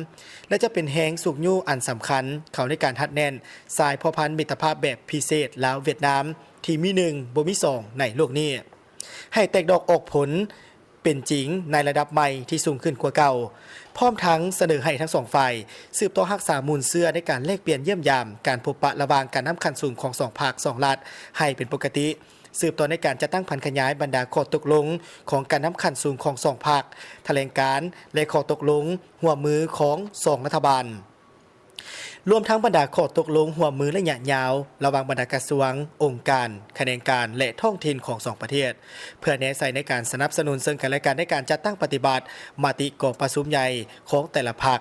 ແລະ ຈະເປັນແຮງຊຸກຍູ້ອັນສຳຄັນເຂົ້າໃນການຮັດແໜ້ນສາຍພົວພັນມິດຕະພາບແບບພິເສດລາວຫວຽດນາມ ທີ່ມີໜຶ່ງບໍ່ມີສອງໃນໂລກນີ້ ໃຫ້ແຕກດອກອອກຜົນເປັນຈິງໃນລະດັບໃໝ່ທີ່ສູງຂຶ້ນກວ່າເກົ່າ, ພ້ອມທັງສະເໜີໃຫ້ທັງສອງຝ່າຍສືບຕໍ່ຮັກສາມູນເຊື້ອໃນການແລກປ່ຽນຢ້ຽມຢາມ, ການພົບປະລະຫວ່າງການນຳຂັ້ນສູງຂອງສອງພັກ, ສອງລັດ ໃຫ້ເປັນປົກກະຕິ, ສືບຕໍ່ໃນການຈັດຕັ້ງຜັນຂະຫຍາຍບັນດາຂໍ້ຕົກລົງຂອງການນຳຂັ້ນສູງຂອງສອງພັກ, ຖະແຫຼງການ ແລະ ຂໍ້ຕົກລົງຮ່ວມມືຂອງສອງລັດຖະບານ, ລວມທັງບັນດາຂໍ້ຕົກລົງຮ່ວມມືໄລຍະຍາວລະຫວ່າງບັນດາກະຊວງ, ອົງການ, ຂະແໜງການ ແລະ ທ້ອງຖິ່ນຂອງສອງປະເທດ, ເພື່ອແນໃສ່ໃນການສະໜັບສະໜູນເຊິ່ງກັນ ແລະ ກັນໃນການຈັດຕັ້ງປະຕິບັດມະຕິກອງປະຊຸມໃຫຍ່ຂອງແຕ່ລະພັກ,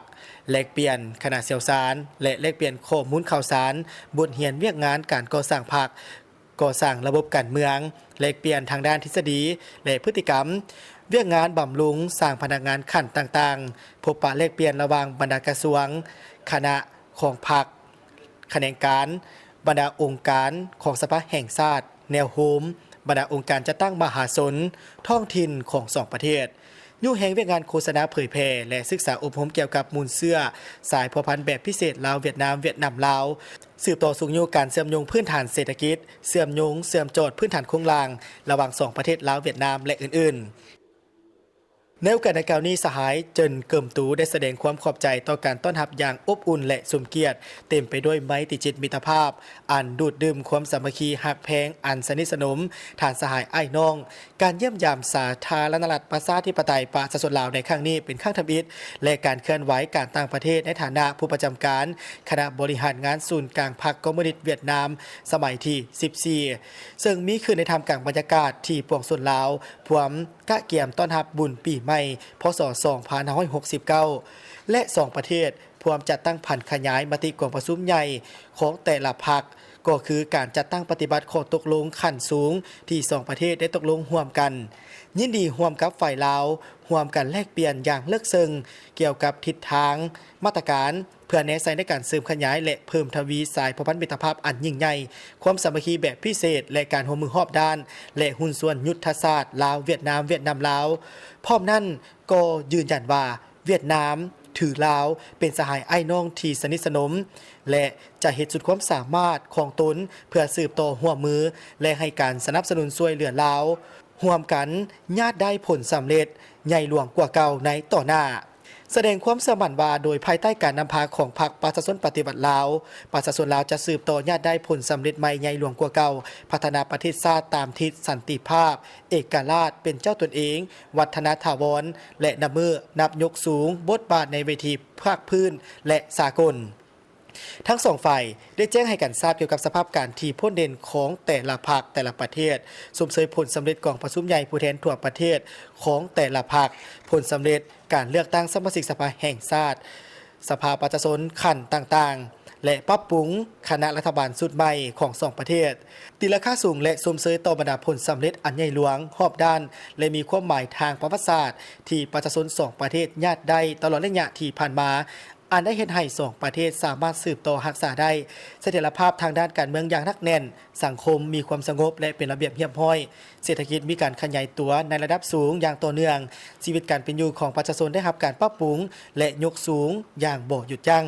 ແລກປ່ຽນຄະນະຊ່ຽວຊານ ແລະ ແລກປ່ຽນຂໍ້ມູນຂ່າວສານ, ບົດຮຽນວຽກງານການກໍ່ສ້າງພັກ, ກໍ່ສ້າງລະບົບການເມືອງ, ແລກປ່ຽນທາງດ້ານທິດສະດີ ແລະ ພຶດຕິກຳ, ວຽກງານບຳລຸງສ້າງພະນັກງານຂັ້ນຕ່າງໆ, ພົບປະແລກປ່ຽນລະຫວ່າງບັນດາກະຊວງ, ຄະນະຂອງພັກ, ຂະແໜງການ, ບັນດາອົງການຂອງສະພາແຫ່ງຊາດ, ແນວໂຮມ, ບັນດາອົງການຈັດຕັ້ງມະຫາຊົນທ້ອງຖິ່ນຂອງສອງປະເທດ. ຍູ້ແຮງວຽກງານໂຄສະນາເຜີຍແຜ່ ແລະ ສຶກສາອົບຮົມກ່ຽວກັບມູນເຊື້ອສາຍພົວພັນແບບພິເສດລາວ-ຫວຽດນາມ, ຫວຽດນາມ-ລາວ, ສືບຕໍ່ຊຸກຍູ້ການເຊື່ອມໂຍງພື້ນຖານເສດຖະກິດ, ເຊື່ອມໂຍງເຊື່ອມຈອດພື້ນຖານໂຄງລ່າງລະຫວ່າງສອງປະເທດລາວ-ຫວຽດນາມ ແລະ ອື່ນໆ. ໃນໂອກາດດັ່ງກ່າວນີ້, ສະຫາຍ ເຈິນ ເກີມຕູ ໄດ້ສະແດງຄວາມຂອບໃຈຕໍ່ການຕ້ອນຮັບຢ່າງອົບອຸ່ນ ແລະ ສົມກຽດ, ເຕັມໄປດ້ວຍໄມຕີຈິດມິດຕະພາບ ອັນດູດດື່ມຄວາມສາມັກຄີຮັກແພງອັນສະໜິດສະໜົມ, ທ່ານສະຫາຍອ້າຍນ້ອງ, ການຢ້ຽມຢາມສາທາລະນະລັດປະຊາທິປະໄຕປະຊາຊົນລາວໃນຄັ້ງນີ້ເປັນຄັ້ງທຳອິດ ແລະ ການເຄື່ອນໄຫວການຕ່າງປະເທດໃນຖານະຜູ້ປະຈຳການຄະນະບໍລິຫານງານສູນກາງພັກຄອມມູນິດຫວຽດນາມສະໄໝທີສິບສີ່ ເຊິ່ງມີຂຶ້ນໃນທ່າມກາງບັນຍາກາດທີ່ປວງຊົນລາວພວມກະກຽມຕ້ອນຮັບບຸນປີໃໝ່ ພ.ສ. ສອງພັນຫ້າຮ້ອຍຫົກສິບເກົ້າ ແລະ ສອງປະເທດ ພວມຈັດຕັ້ງຜັນຂະຫຍາຍມະຕິກອງປະຊຸມໃຫຍ່ຂອງແຕ່ລະພັກ, ກໍຄືການຈັດຕັ້ງປະຕິບັດຂໍ້ຕົກລົງຂັ້ນສູງທີ່ສອງປະເທດໄດ້ຕົກລົງຮ່ວມກັນ, ຍິນດີຮ່ວມກັບຝ່າຍລາວ, ຮ່ວມກັນແລກປ່ຽນຢ່າງເລິກເຊິ່ງກ່ຽວກັບທິດທາງ, ມາດຕະການ ເພື່ອແນໃສ່ໃນການເສີມຂະຫຍາຍ ແລະ ເພີ່ມທະວີສາຍພົວພັນມິດຕະພາບອັນຍິ່ງໃຫຍ່, ຄວາມສາມັກຄີແບບພິເສດ ແລະ ການຮ່ວມມືຮອບດ້ານ ແລະ ຫຸ້ນສ່ວນຍຸດທະສາດລາວ-ຫວຽດນາມ, ຫວຽດນາມ-ລາວ. ພ້ອມນັ້ນກໍຢືນຢັນວ່າ ຫວຽດນາມຖືລາວເປັນສະຫາຍອ້າຍນ້ອງທີ່ສະໜິດສະໜົມ ແລະ ຈະເຮັດສຸດຄວາມສາມາດຂອງຕົນເພື່ອສືບຕໍ່ຮ່ວມມື ແລະ ໃຫ້ການສະໜັບສະໜູນຊ່ວຍເຫຼືອລາວ ຮ່ວມກັນຍາດໄດ້ຜົນສຳເລັດໃຫຍ່ຫຼວງກວ່າເກົ່າໃນຕໍ່ໜ້າ. ສະແດງຄວາມເຊື່ອໝັ້ນວ່າ ໂດຍພາຍໃຕ້ການນຳພາຂອງພັກປະຊາຊົນປະຕິວັດລາວ, ປະຊາຊົນລາວຈະສືບຕໍ່ຍາດໄດ້ຜົນສຳເລັດໃໝ່ໃຫຍ່ຫຼວງກວ່າເກົ່າ, ພັດທະນາປະເທດຊາດຕາມທິດສັນຕິພາບ, ເອກະລາດ, ເປັນເຈົ້າຕົນເອງ, ວັດທະນາຖາວອນ ແລະ ນັບມື້ນັບຍົກສູງບົດບາດໃນເວທີພາກພື້ນ ແລະ ສາກົນ. ທັງສອງຝ່າຍໄດ້ແຈ້ງໃຫ້ກັນຊາບກ່ຽວກັບສະພາບການທີ່ພົ້ນເດັ່ນຂອງແຕ່ລະພັກ, ແຕ່ລະປະເທດ, ຊົມເຊີຍຜົນສຳເລັດກອງປະຊຸມໃຫຍ່ຜູ້ແທນທົ່ວປະເທດຂອງແຕ່ລະພັກ, ຜົນສຳເລັດການເລືອກຕັ້ງສະມາຊິກສະພາແຫ່ງຊາດ, ສະພາປະຊາຊົນຂັ້ນຕ່າງໆ ແລະ ປັບປຸງຄະນະລັດຖະບານຊຸດໃໝ່ຂອງສອງປະເທດ, ຕີລາຄາສູງ ແລະ ຊົມເຊີຍຕໍ່ບັນດາຜົນສຳເລັດອັນໃຫຍ່ຫຼວງຮອບດ້ານ ແລະ ມີຄວາມໝາຍທາງປະຫວັດສາດ ທີ່ປະຊາຊົນສອງປະເທດຍາດໄດ້ຕະຫຼອດໄລຍະທີ່ຜ່ານມາ, ອັນໄດ້ເຮັດໃຫ້ສອງປະເທດສາມາດສືບຕໍ່ຮັກສາໄດ້ສະຖຽນລະພາບທາງດ້ານການເມືອງຢ່າງໜັກແໜ້ນ, ສັງຄົມມີຄວາມສະຫງົບ ແລະ ເປັນລະບຽບຮຽບຮ້ອຍ, ເສດຖະກິດມີການຂະຫຍາຍຕົວໃນລະດັບສູງຢ່າງຕໍ່ເນື່ອງ, ຊີວິດການເປັນຢູ່ຂອງປະຊາຊົນໄດ້ຮັບການປັບປຸງ ແລະ ຍົກສູງຢ່າງບໍ່ຢຸດຢັ້ງ.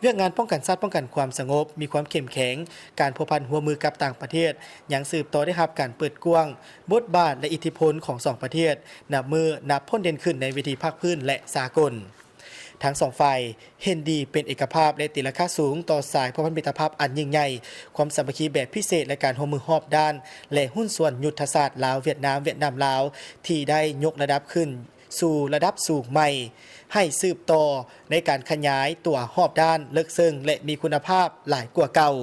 ວຽກງານປ້ອງກັນຊາດ, ປ້ອງກັນຄວາມສະຫງົບມີຄວາມເຂັ້ມແຂງ, ການພົວພັນຮ່ວມມືກັບຕ່າງປະເທດຍັງສືບຕໍ່ໄດ້ຮັບການເປີດກວ້າງ, ບົດບາດ ແລະ ອິດທິພົນຂອງສອງປະເທດນັບມື້ນັບພົ້ນເດັ່ນຂຶ້ນໃນເວທີພາກພື້ນ ແລະ ສາກົນ. ທັງສອງຝ່າຍເຫັນດີເປັນເອກະພາບ ແລະ ຕີລາຄາສູງຕໍ່ສາຍພົວພັນມິດຕະພາບອັນຍິ່ງໃຫຍ່, ຄວາມສາມັກຄີແບບພິເສດ ແລະ ການຮ່ວມມືຮອບດ້ານ ແລະ ຫຸ້ນສ່ວນຍຸດທະສາດລາວ-ຫວຽດນາມ, ຫວຽດນາມ-ລາວ ທີ່ໄດ້ຍົກລະດັບຂຶ້ນ ສູ່ລະດັບສູງໃໝ່, ໃຫ້ສືບຕໍ່ໃນການຂະຫຍາຍຕົວຮອບດ້ານ, ເລິກເຊິ່ງ ແລະ ມີຄຸນນະພາບຫຼາຍກວ່າເກົ່າ.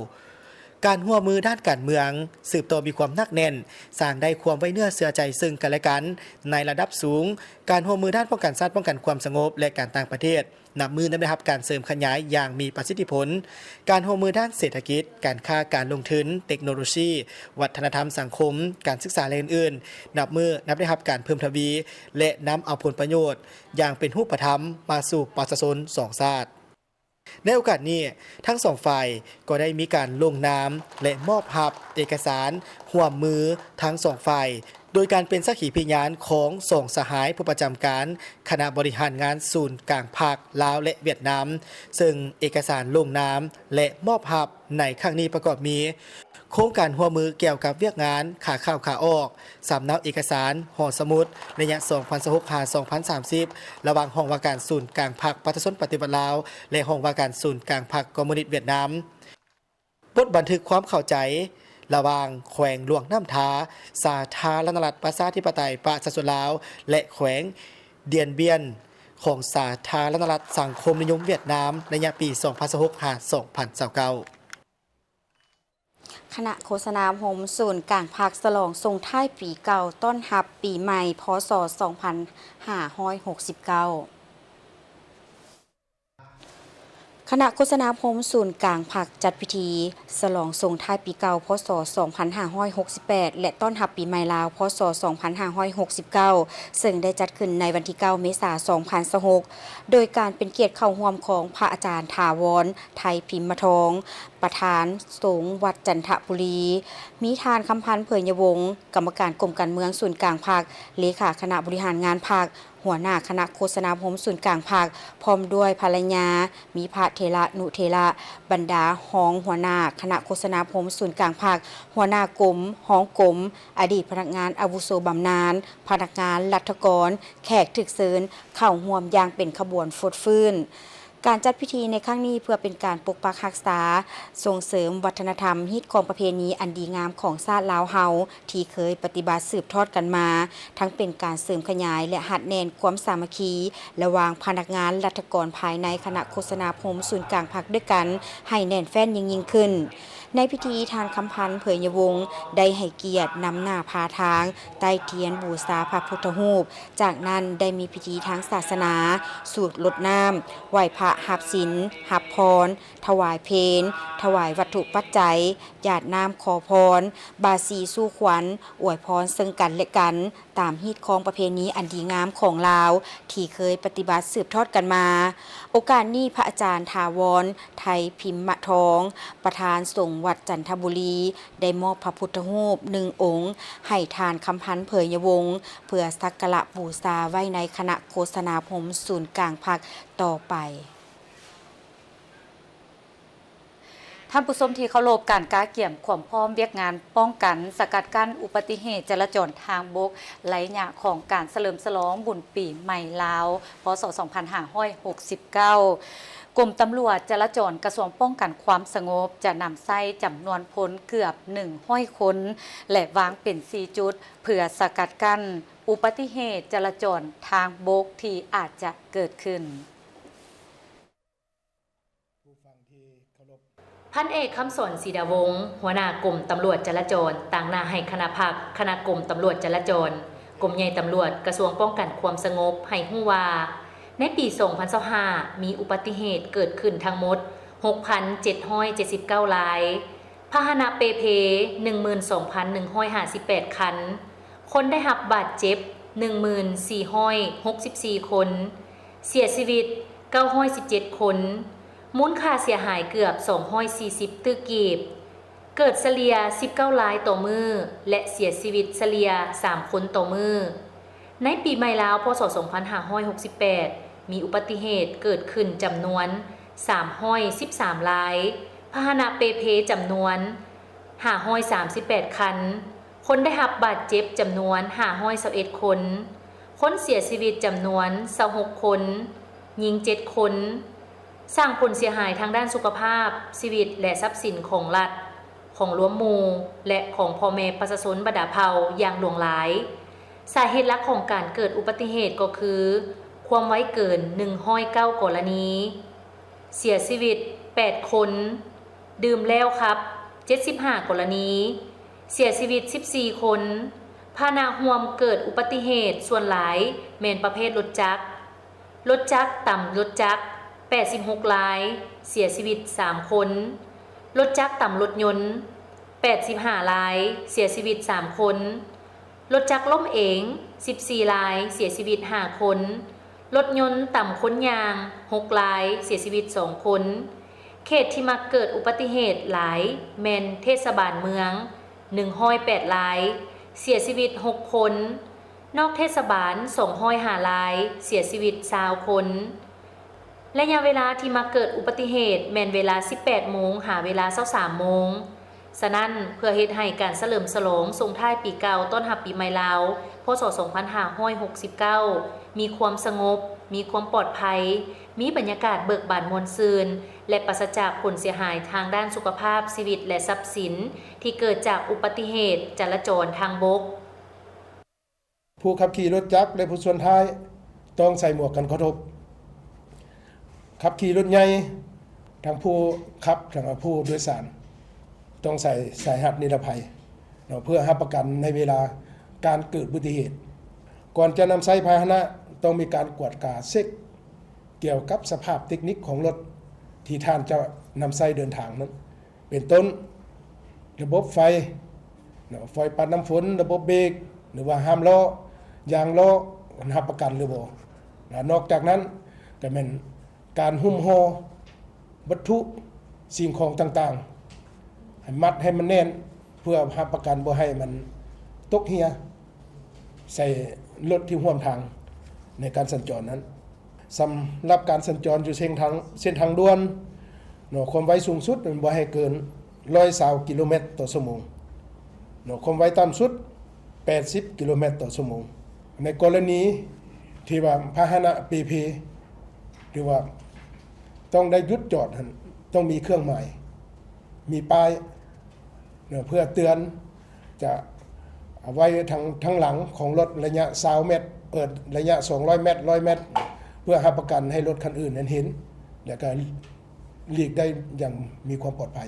ການຮ່ວມມືດ້ານການເມືອງສືບຕໍ່ມີຄວາມໜັກແໜ້ນ, ສ້າງໄດ້ຄວາມໄວ້ເນື້ອເຊື່ອໃຈເຊິ່ງກັນ ແລະ ກັນໃນລະດັບສູງ. ການຮ່ວມມືດ້ານປ້ອງກັນຊາດ, ປ້ອງກັນຄວາມສະຫງົບ ແລະ ການຕ່າງປະເທດ ນັບມື້ນັບໄດ້ຮັບການເສີມຂະຫຍາຍຢ່າງມີປະສິດທິຜົນ. ການຮ່ວມມືດ້ານເສດຖະກິດ, ການຄ້າ, ການລົງທຶນ, ເຕັກໂນໂລຊີ, ວັດທະນະທຳ, ສັງຄົມ, ການສຶກສາ ແລະ ອື່ນໆ ນັບມື້ນັບໄດ້ຮັບການເພີ່ມທະວີ ແລະ ນຳເອົາຜົນປະໂຫຍດຢ່າງເປັນຮູບປະທຳມາສູ່ປະຊາຊົນສອງຊາດ. ໃນໂອກາດນີ້, ທັງສອງຝ່າຍກໍໄດ້ມີການລົງນາມ ແລະ ມອບຮັບເອກະສານຮ່ວມມືທັງສອງຝ່າຍ, ໂດຍການເປັນສັກຂີພິຍານຂອງສອງສະຫາຍຜູ້ປະຈຳການຄະນະບໍລິຫານງານສູນກາງພັກລາວ ແລະ ຫວຽດນາມ, ເຊິ່ງເອກະສານລົງນາມ ແລະ ມອບຮັບໃນຄັ້ງນີ້ປະກອບມີ ໂຄງການຮ່ວມມືກ່ຽວກັບວຽກງານຂາເຂົ້າຂາອອກ, ສຳເນົາເອກະສານ, ຫໍສະໝຸດ ໄລຍະສອງພັນຊາວຫົກ ຫາ ສອງພັນສາມສິບ ລະຫວ່າງຫ້ອງວ່າການສູນກາງພັກປະຊາຊົນປະຕິວັດລາວ ແລະ ຫ້ອງວ່າການສູນກາງພັກຄອມມູນິດຫວຽດນາມ. ບົດບັນທຶກຄວາມເຂົ້າໃຈລະຫວ່າງແຂວງຫຼວງນ້ຳທາ, ສາທາລະນະລັດປະຊາທິປະໄຕປະຊາຊົນລາວ ແລະ ແຂວງດຽນບຽນ ຂອງສາທາລະນະລັດສັງຄົມນິຍົມຫວຽດນາມ ໄລຍະປີສອງພັນຊາວຫົກ ຫາ ສອງພັນຊາວເກົ້າ. ຄະນະໂຄສະນາອົບຮົມສູນກາງພັກສະຫຼອງສົ່ງທ້າຍປີເກົ່າ ຕ້ອນຮັບປີໃໝ່ ພ.ສ. ສອງພັນຫ້າຮ້ອຍຫົກສິບເກົ້າ. ຄະນະໂຄສະນາອົບຮົມສູນກາງພັກຈັດພິທີສະຫຼອງສົ່ງທ້າຍປີເກົ່າ ພ.ສ. ສອງພັນຫ້າຮ້ອຍຫົກສິບແປດ ແລະ ຕ້ອນຮັບປີໃໝ່ລາວ ພ.ສ. ສອງພັນຫ້າຮ້ອຍຫົກສິບເກົ້າ ເຊິ່ງໄດ້ຈັດຂຶ້ນໃນວັນທີເກົ້າ ເມສາ ສອງພັນຊາວຫົກ ໂດຍການເປັນກຽດເຂົ້າຮ່ວມຂອງພະອາຈານຖາວອນ ໄທພິມມະທອງ ປະທານສົງວັດຈັນທະບູລີ, ມີທ່ານ ຄຳພັນ ເຜີຍຍະວົງ ກຳມະການກົມການເມືອງສູນກາງພັກ, ເລຂາຄະນະບໍລິຫານງານພັກ, ຫົວໜ້າຄະນະໂຄສະນາອົບຮົມສູນກາງພັກ, ພ້ອມດ້ວຍພັນລະຍາ, ມີພະເຖລະນຸເຖລະ, ບັນດາຮອງຫົວໜ້າຄະນະໂຄສະນາອົບຮົມສູນກາງພັກ, ຫົວໜ້າກົມ, ຮອງກົມ, ອະດີດພະນັກງານອາວຸໂສບຳນານ, ພະນັກງານລັດຖະກອນ, ແຂກຖືກເຊີນເຂົ້າຮ່ວມຢ່າງເປັນຂະບວນຟົດຟື້ນ. ການຈັດພິທີໃນຄັ້ງນີ້ເພື່ອເປັນການປົກປັກຮັກສາ, ສົ່ງເສີມວັດທະນະທຳ, ຮີດຄອງປະເພນີອັນດີງາມຂອງຊາດລາວເຮົາ ທີ່ເຄີຍປະຕິບັດສືບທອດກັນມາ, ທັງເປັນການເສີມຂະຫຍາຍ ແລະ ຮັດແໜ້ນຄວາມສາມັກຄີລະຫວ່າງພະນັກງານລັດຖະກອນພາຍໃນຄະນະໂຄສະນາອົບຮົມສູນກາງພັກດ້ວຍກັນໃຫ້ແໜ້ນແຟ້ນຍິ່ງໆຂຶ້ນ. ໃນພິທີ, ທ່ານ ຄຳພັນ ເຜີຍຍະວົງ ໄດ້ໃຫ້ກຽດນຳໜ້າພາທາງ ໃຕ້ທຽນບູຊາພະພຸດທະຮູບ, ຈາກນັ້ນໄດ້ມີພິທີທາງສາສະໜາ, ສູດລົດນ້ຳ, ໄຫວ້ພະຮັບສິນ, ຮັບພອນ, ຖວາຍເພນ, ຖວາຍວັດຖຸປັດໄຈ, ຢາດນ້ຳຂໍພອນ, ບາສີສູ່ຂວັນ, ອວຍພອນເຊິ່ງກັນແລະກັນ, ຕາມຮີດຄອງປະເພນີອັນດີງາມຂອງລາວ ທີ່ເຄີຍປະຕິບັດສືບທອດກັນມາ. ໂອກາດນີ້ ພະອາຈານຖາວອນ ໄທພິມມະທອງ ປະທານສົງວັດຈັນທະບູລີ ໄດ້ມອບພະພຸດທະຮູບໜຶ່ງອົງໃຫ້ທ່ານ ຄຳພັນ ເຜີຍຍະວົງ ເພື່ອສັກກາລະບູຊາໄວ້ໃນຄະນະໂຄສະນາອົບຮົມສູນກາງພັກຕໍ່ໄປ. ທ່ານຜູ້ຊົມທີ່ເຄົາລົບ, ການກະກຽມຄວາມພ້ອມວຽກງານປ້ອງກັນສະກັດກັ້ນອຸບັດຕິເຫດຈະລາຈອນທາງບົກ ໄລຍະຂອງການສະເຫຼີມສະຫຼອງບຸນປີໃໝ່ລາວ ພ.ສ. ສອງພັນຫ້າຮ້ອຍຫົກສິບເກົ້າ ກົມຕຳຫຼວດຈະລາຈອນ ກະຊວງປ້ອງກັນຄວາມສະຫງົບ ຈະນຳໃຊ້ຈຳນວນພົນເກືອບໜຶ່ງຮ້ອຍຄົນ ແລະ ວາງເປັນສີ່ຈຸດ ເພື່ອສະກັດກັ້ນອຸບັດຕິເຫດຈະລາຈອນທາງບົກທີ່ອາດຈະເກີດຂຶ້ນ. ພັນເອກ ຄຳສອນ ສີດາວົງ ຫົວໜ້າກົມຕຳຫຼວດຈະລາຈອນ ຕາງໜ້າໃຫ້ຄະນະພັກ, ຄະນະກົມຕຳຫຼວດຈະລາຈອນ, ກົມໃຫຍ່ຕຳຫຼວດ, ກະຊວງປ້ອງກັນຄວາມສະຫງົບ ໃຫ້ຮູ້ວ່າ ໃນປີສອງພັນຊາວຫ້າ ມີອຸບັດຕິເຫດເກີດຂຶ້ນທັງໝົດຫົກພັນເຈັດຮ້ອຍເຈັດສິບເກົ້າລາຍ, ພາຫະນະເປ່ເພໜຶ່ງໝື່ນສອງພັນໜຶ່ງຮ້ອຍຫ້າສິບແປດຄັນ, ຄົນໄດ້ຮັບບາດເຈັບໜຶ່ງໝື່ນສີ່ຮ້ອຍຫົກສິບສີ່ຄົນ, ເສຍຊີວິດເກົ້າຮ້ອຍສິບເຈັດຄົນ, ມູນຄ່າເສຍຫາຍເກືອບສອງຮ້ອຍສີ່ສິບຕື້ກີບ, ເກີດສະເລ່ຍສິບເກົ້າລາຍຕໍ່ມື້ ແລະ ເສຍຊີວິດສະເລ່ຍສາມຄົນຕໍ່ມື້. ໃນປີໃໝ່ລາວ ພ.ສ. ສອງພັນຫ້າຮ້ອຍຫົກສິບແປດ ມີອຸບັດຕິເຫດເກີດຂຶ້ນຈຳນວນສາມຮ້ອຍສິບສາມລາຍ, ພາຫະນະເປ່ເພຈຳນວນຫ້າຮ້ອຍສາມສິບແປດຄັນ, ຄົນໄດ້ຮັບບາດເຈັບຈຳນວນຫ້າຮ້ອຍຊາວເອັດຄົນ, ຄົນເສຍຊີວິດຈຳນວນຊາວຫົກຄົນ, ຍິງເຈັດຄົນ, ສ້າງຜົນເສຍຫາຍທາງດ້ານສຸຂະພາບ, ຊີວິດ ແລະ ຊັບສິນຂອງລັດ, ຂອງລວມໝູ່ ແລະ ຂອງພໍ່ແມ່ປະຊາຊົນບັນດາເຜົ່າຢ່າງຫຼວງຫຼາຍ. ສາເຫດຫຼັກຂອງການເກີດອຸບັດຕິເຫດກໍຄື ຄວາມໄວເກີນໜຶ່ງຮ້ອຍເກົ້າກໍລະນີ, ເສຍຊີວິດແປດຄົນ, ດື່ມແລ້ວຂັບເຈັດສິບຫ້າກໍລະນີ, ເສຍຊີວິດສິບສີ່ຄົນ. ພາຫະນະຮ່ວມເກີດອຸບັດຕິເຫດສ່ວນຫຼາຍແມ່ນປະເພດລົດຈັກ, ລົດຈັກຕຳລົດຈັກແປດສິບຫົກລາຍ, ເສຍຊີວິດສາມຄົນ, ລົດຈັກຕຳລົດຍົນແປດສິບຫ້າລາຍ, ເສຍຊີວິດສາມຄົນ, ລົດຈັກລົ້ມເອງສິບສີ່ລາຍ, ເສຍຊີວິດຫ້າຄົນ, ລົດຍົນຕຳຄົນຍ່າງຫົກລາຍ, ເສຍຊີວິດສອງຄົນ. ເຂດທີ່ມັກເກີດອຸບັດຕິເຫດຫຼາຍແມ່ນເທດສະບານເມືອງໜຶ່ງຮ້ອຍແປດລາຍ, ເສຍຊີວິດຫົກຄົນ, ນອກເທດສະບານສອງຮ້ອຍຫ້າລາຍ, ເສຍຊີວິດຊາວຄົນ. ໄລຍະເວລາທີ່ມັກເກີດອຸບັດຕິເຫດແມ່ນເວລາສິບແປດໂມງຫາເວລາຊາວສາມໂມງ. ສະນັ້ນ, ເພື່ອເຮັດໃຫ້ການສະເຫຼີມສະຫຼອງສົ່ງທ້າຍປີເກົ່າຕ້ອນຮັບປີໃໝ່ລາວ ພ.ສ. ສອງພັນຫ້າຮ້ອຍຫົກສິບເກົ້າ ມີຄວາມສະຫງົບ, ມີຄວາມປອດໄພ, ມີບັນຍາກາດເບີກບານມ່ວນຊື່ນ ແລະ ປາສະຈາກຜົນເສຍຫາຍທາງດ້ານສຸຂະພາບ, ຊີວິດ ແລະ ຊັບສິນ ທີ່ເກີດຈາກອຸບັດຕິເຫດຈະລາຈອນທາງບົກ. ຜູ້ຂັບຂີ່ລົດຈັກ ແລະ ຜູ້ຊ້ອນທ້າຍ ຕ້ອງໃສ່ໝວກກັນກະທົບ. ຂັບຂີ່ລົດໃຫຍ່, ທັງຜູ້ຂັບ ທັງຜູ້ໂດຍສານ ຕ້ອງໃສ່ສາຍຮັດນິລະໄພເນາະ ເພື່ອຮັບປະກັນໃນເວລາການເກີດອຸບັດຕິເຫດ. ກ່ອນຈະນຳໃຊ້ພາຫະນະ ຕ້ອງມີການກວດກາເຊັກກ່ຽວກັບສະພາບເຕັກນິກຂອງລົດທີ່ທ່ານຈະນຳໃຊ້ເດີນທາງນັ້ນ. ເປັນຕົ້ນ ລະບົບໄຟເນາະ, ໄຟປັດນ້ຳຝົນ, ລະບົບເບຣກ ຫຼືວ່າຫ້າມລໍ້, ຢາງລໍ້ ຮັບປະກັນຫຼືບໍ່. ແລະ ນອກຈາກນັ້ນກໍແມ່ນການຫຸ້ມຫໍ່ວັດຖຸສິ່ງຂອງຕ່າງໆ ໃຫ້ມັດໃຫ້ມັນແໜ້ນ ເພື່ອຮັບປະກັນບໍ່ໃຫ້ມັນຕົກເຮ່ຍໃສ່ລົດທີ່ຮ່ວມທາງໃນການສັນຈອນນັ້ນ. ສຳລັບການສັນຈອນຢູ່ເສັ້ນທາງ, ເສັ້ນທາງດ່ວນເນາະ, ຄວາມໄວສູງສຸດແມ່ນບໍ່ໃຫ້ເກີນຮ້ອຍຊາວກິໂລແມັດຕໍ່ຊົ່ວໂມງເນາະ, ຄວາມໄວຕ່ຳສຸດແປດສິບກິໂລແມັດຕໍ່ຊົ່ວໂມງ. ໃນກໍລະນີທີ່ວ່າພາຫະນະເປ່ເພ ຫຼືວ່າຕ້ອງໄດ້ຢຸດຈອດຫັ້ນ ຕ້ອງມີເຄື່ອງໝາຍ, ມີປ້າຍ ເນາະ ເພື່ອເຕືອນຈະເອົາໄວ້ທາງ, ທາງຫຼັງຂອງລົດໄລຍະຊາວແມັດ, ເອີ ໄລຍະສອງຮ້ອຍແມັດ, ຮ້ອຍແມັດ ເພື່ອຮັບປະກັນໃຫ້ລົດຄັນອື່ນນັ້ນເຫັນ ແລະ ກໍຫຼີກໄດ້ຢ່າງມີຄວາມປອດໄພ.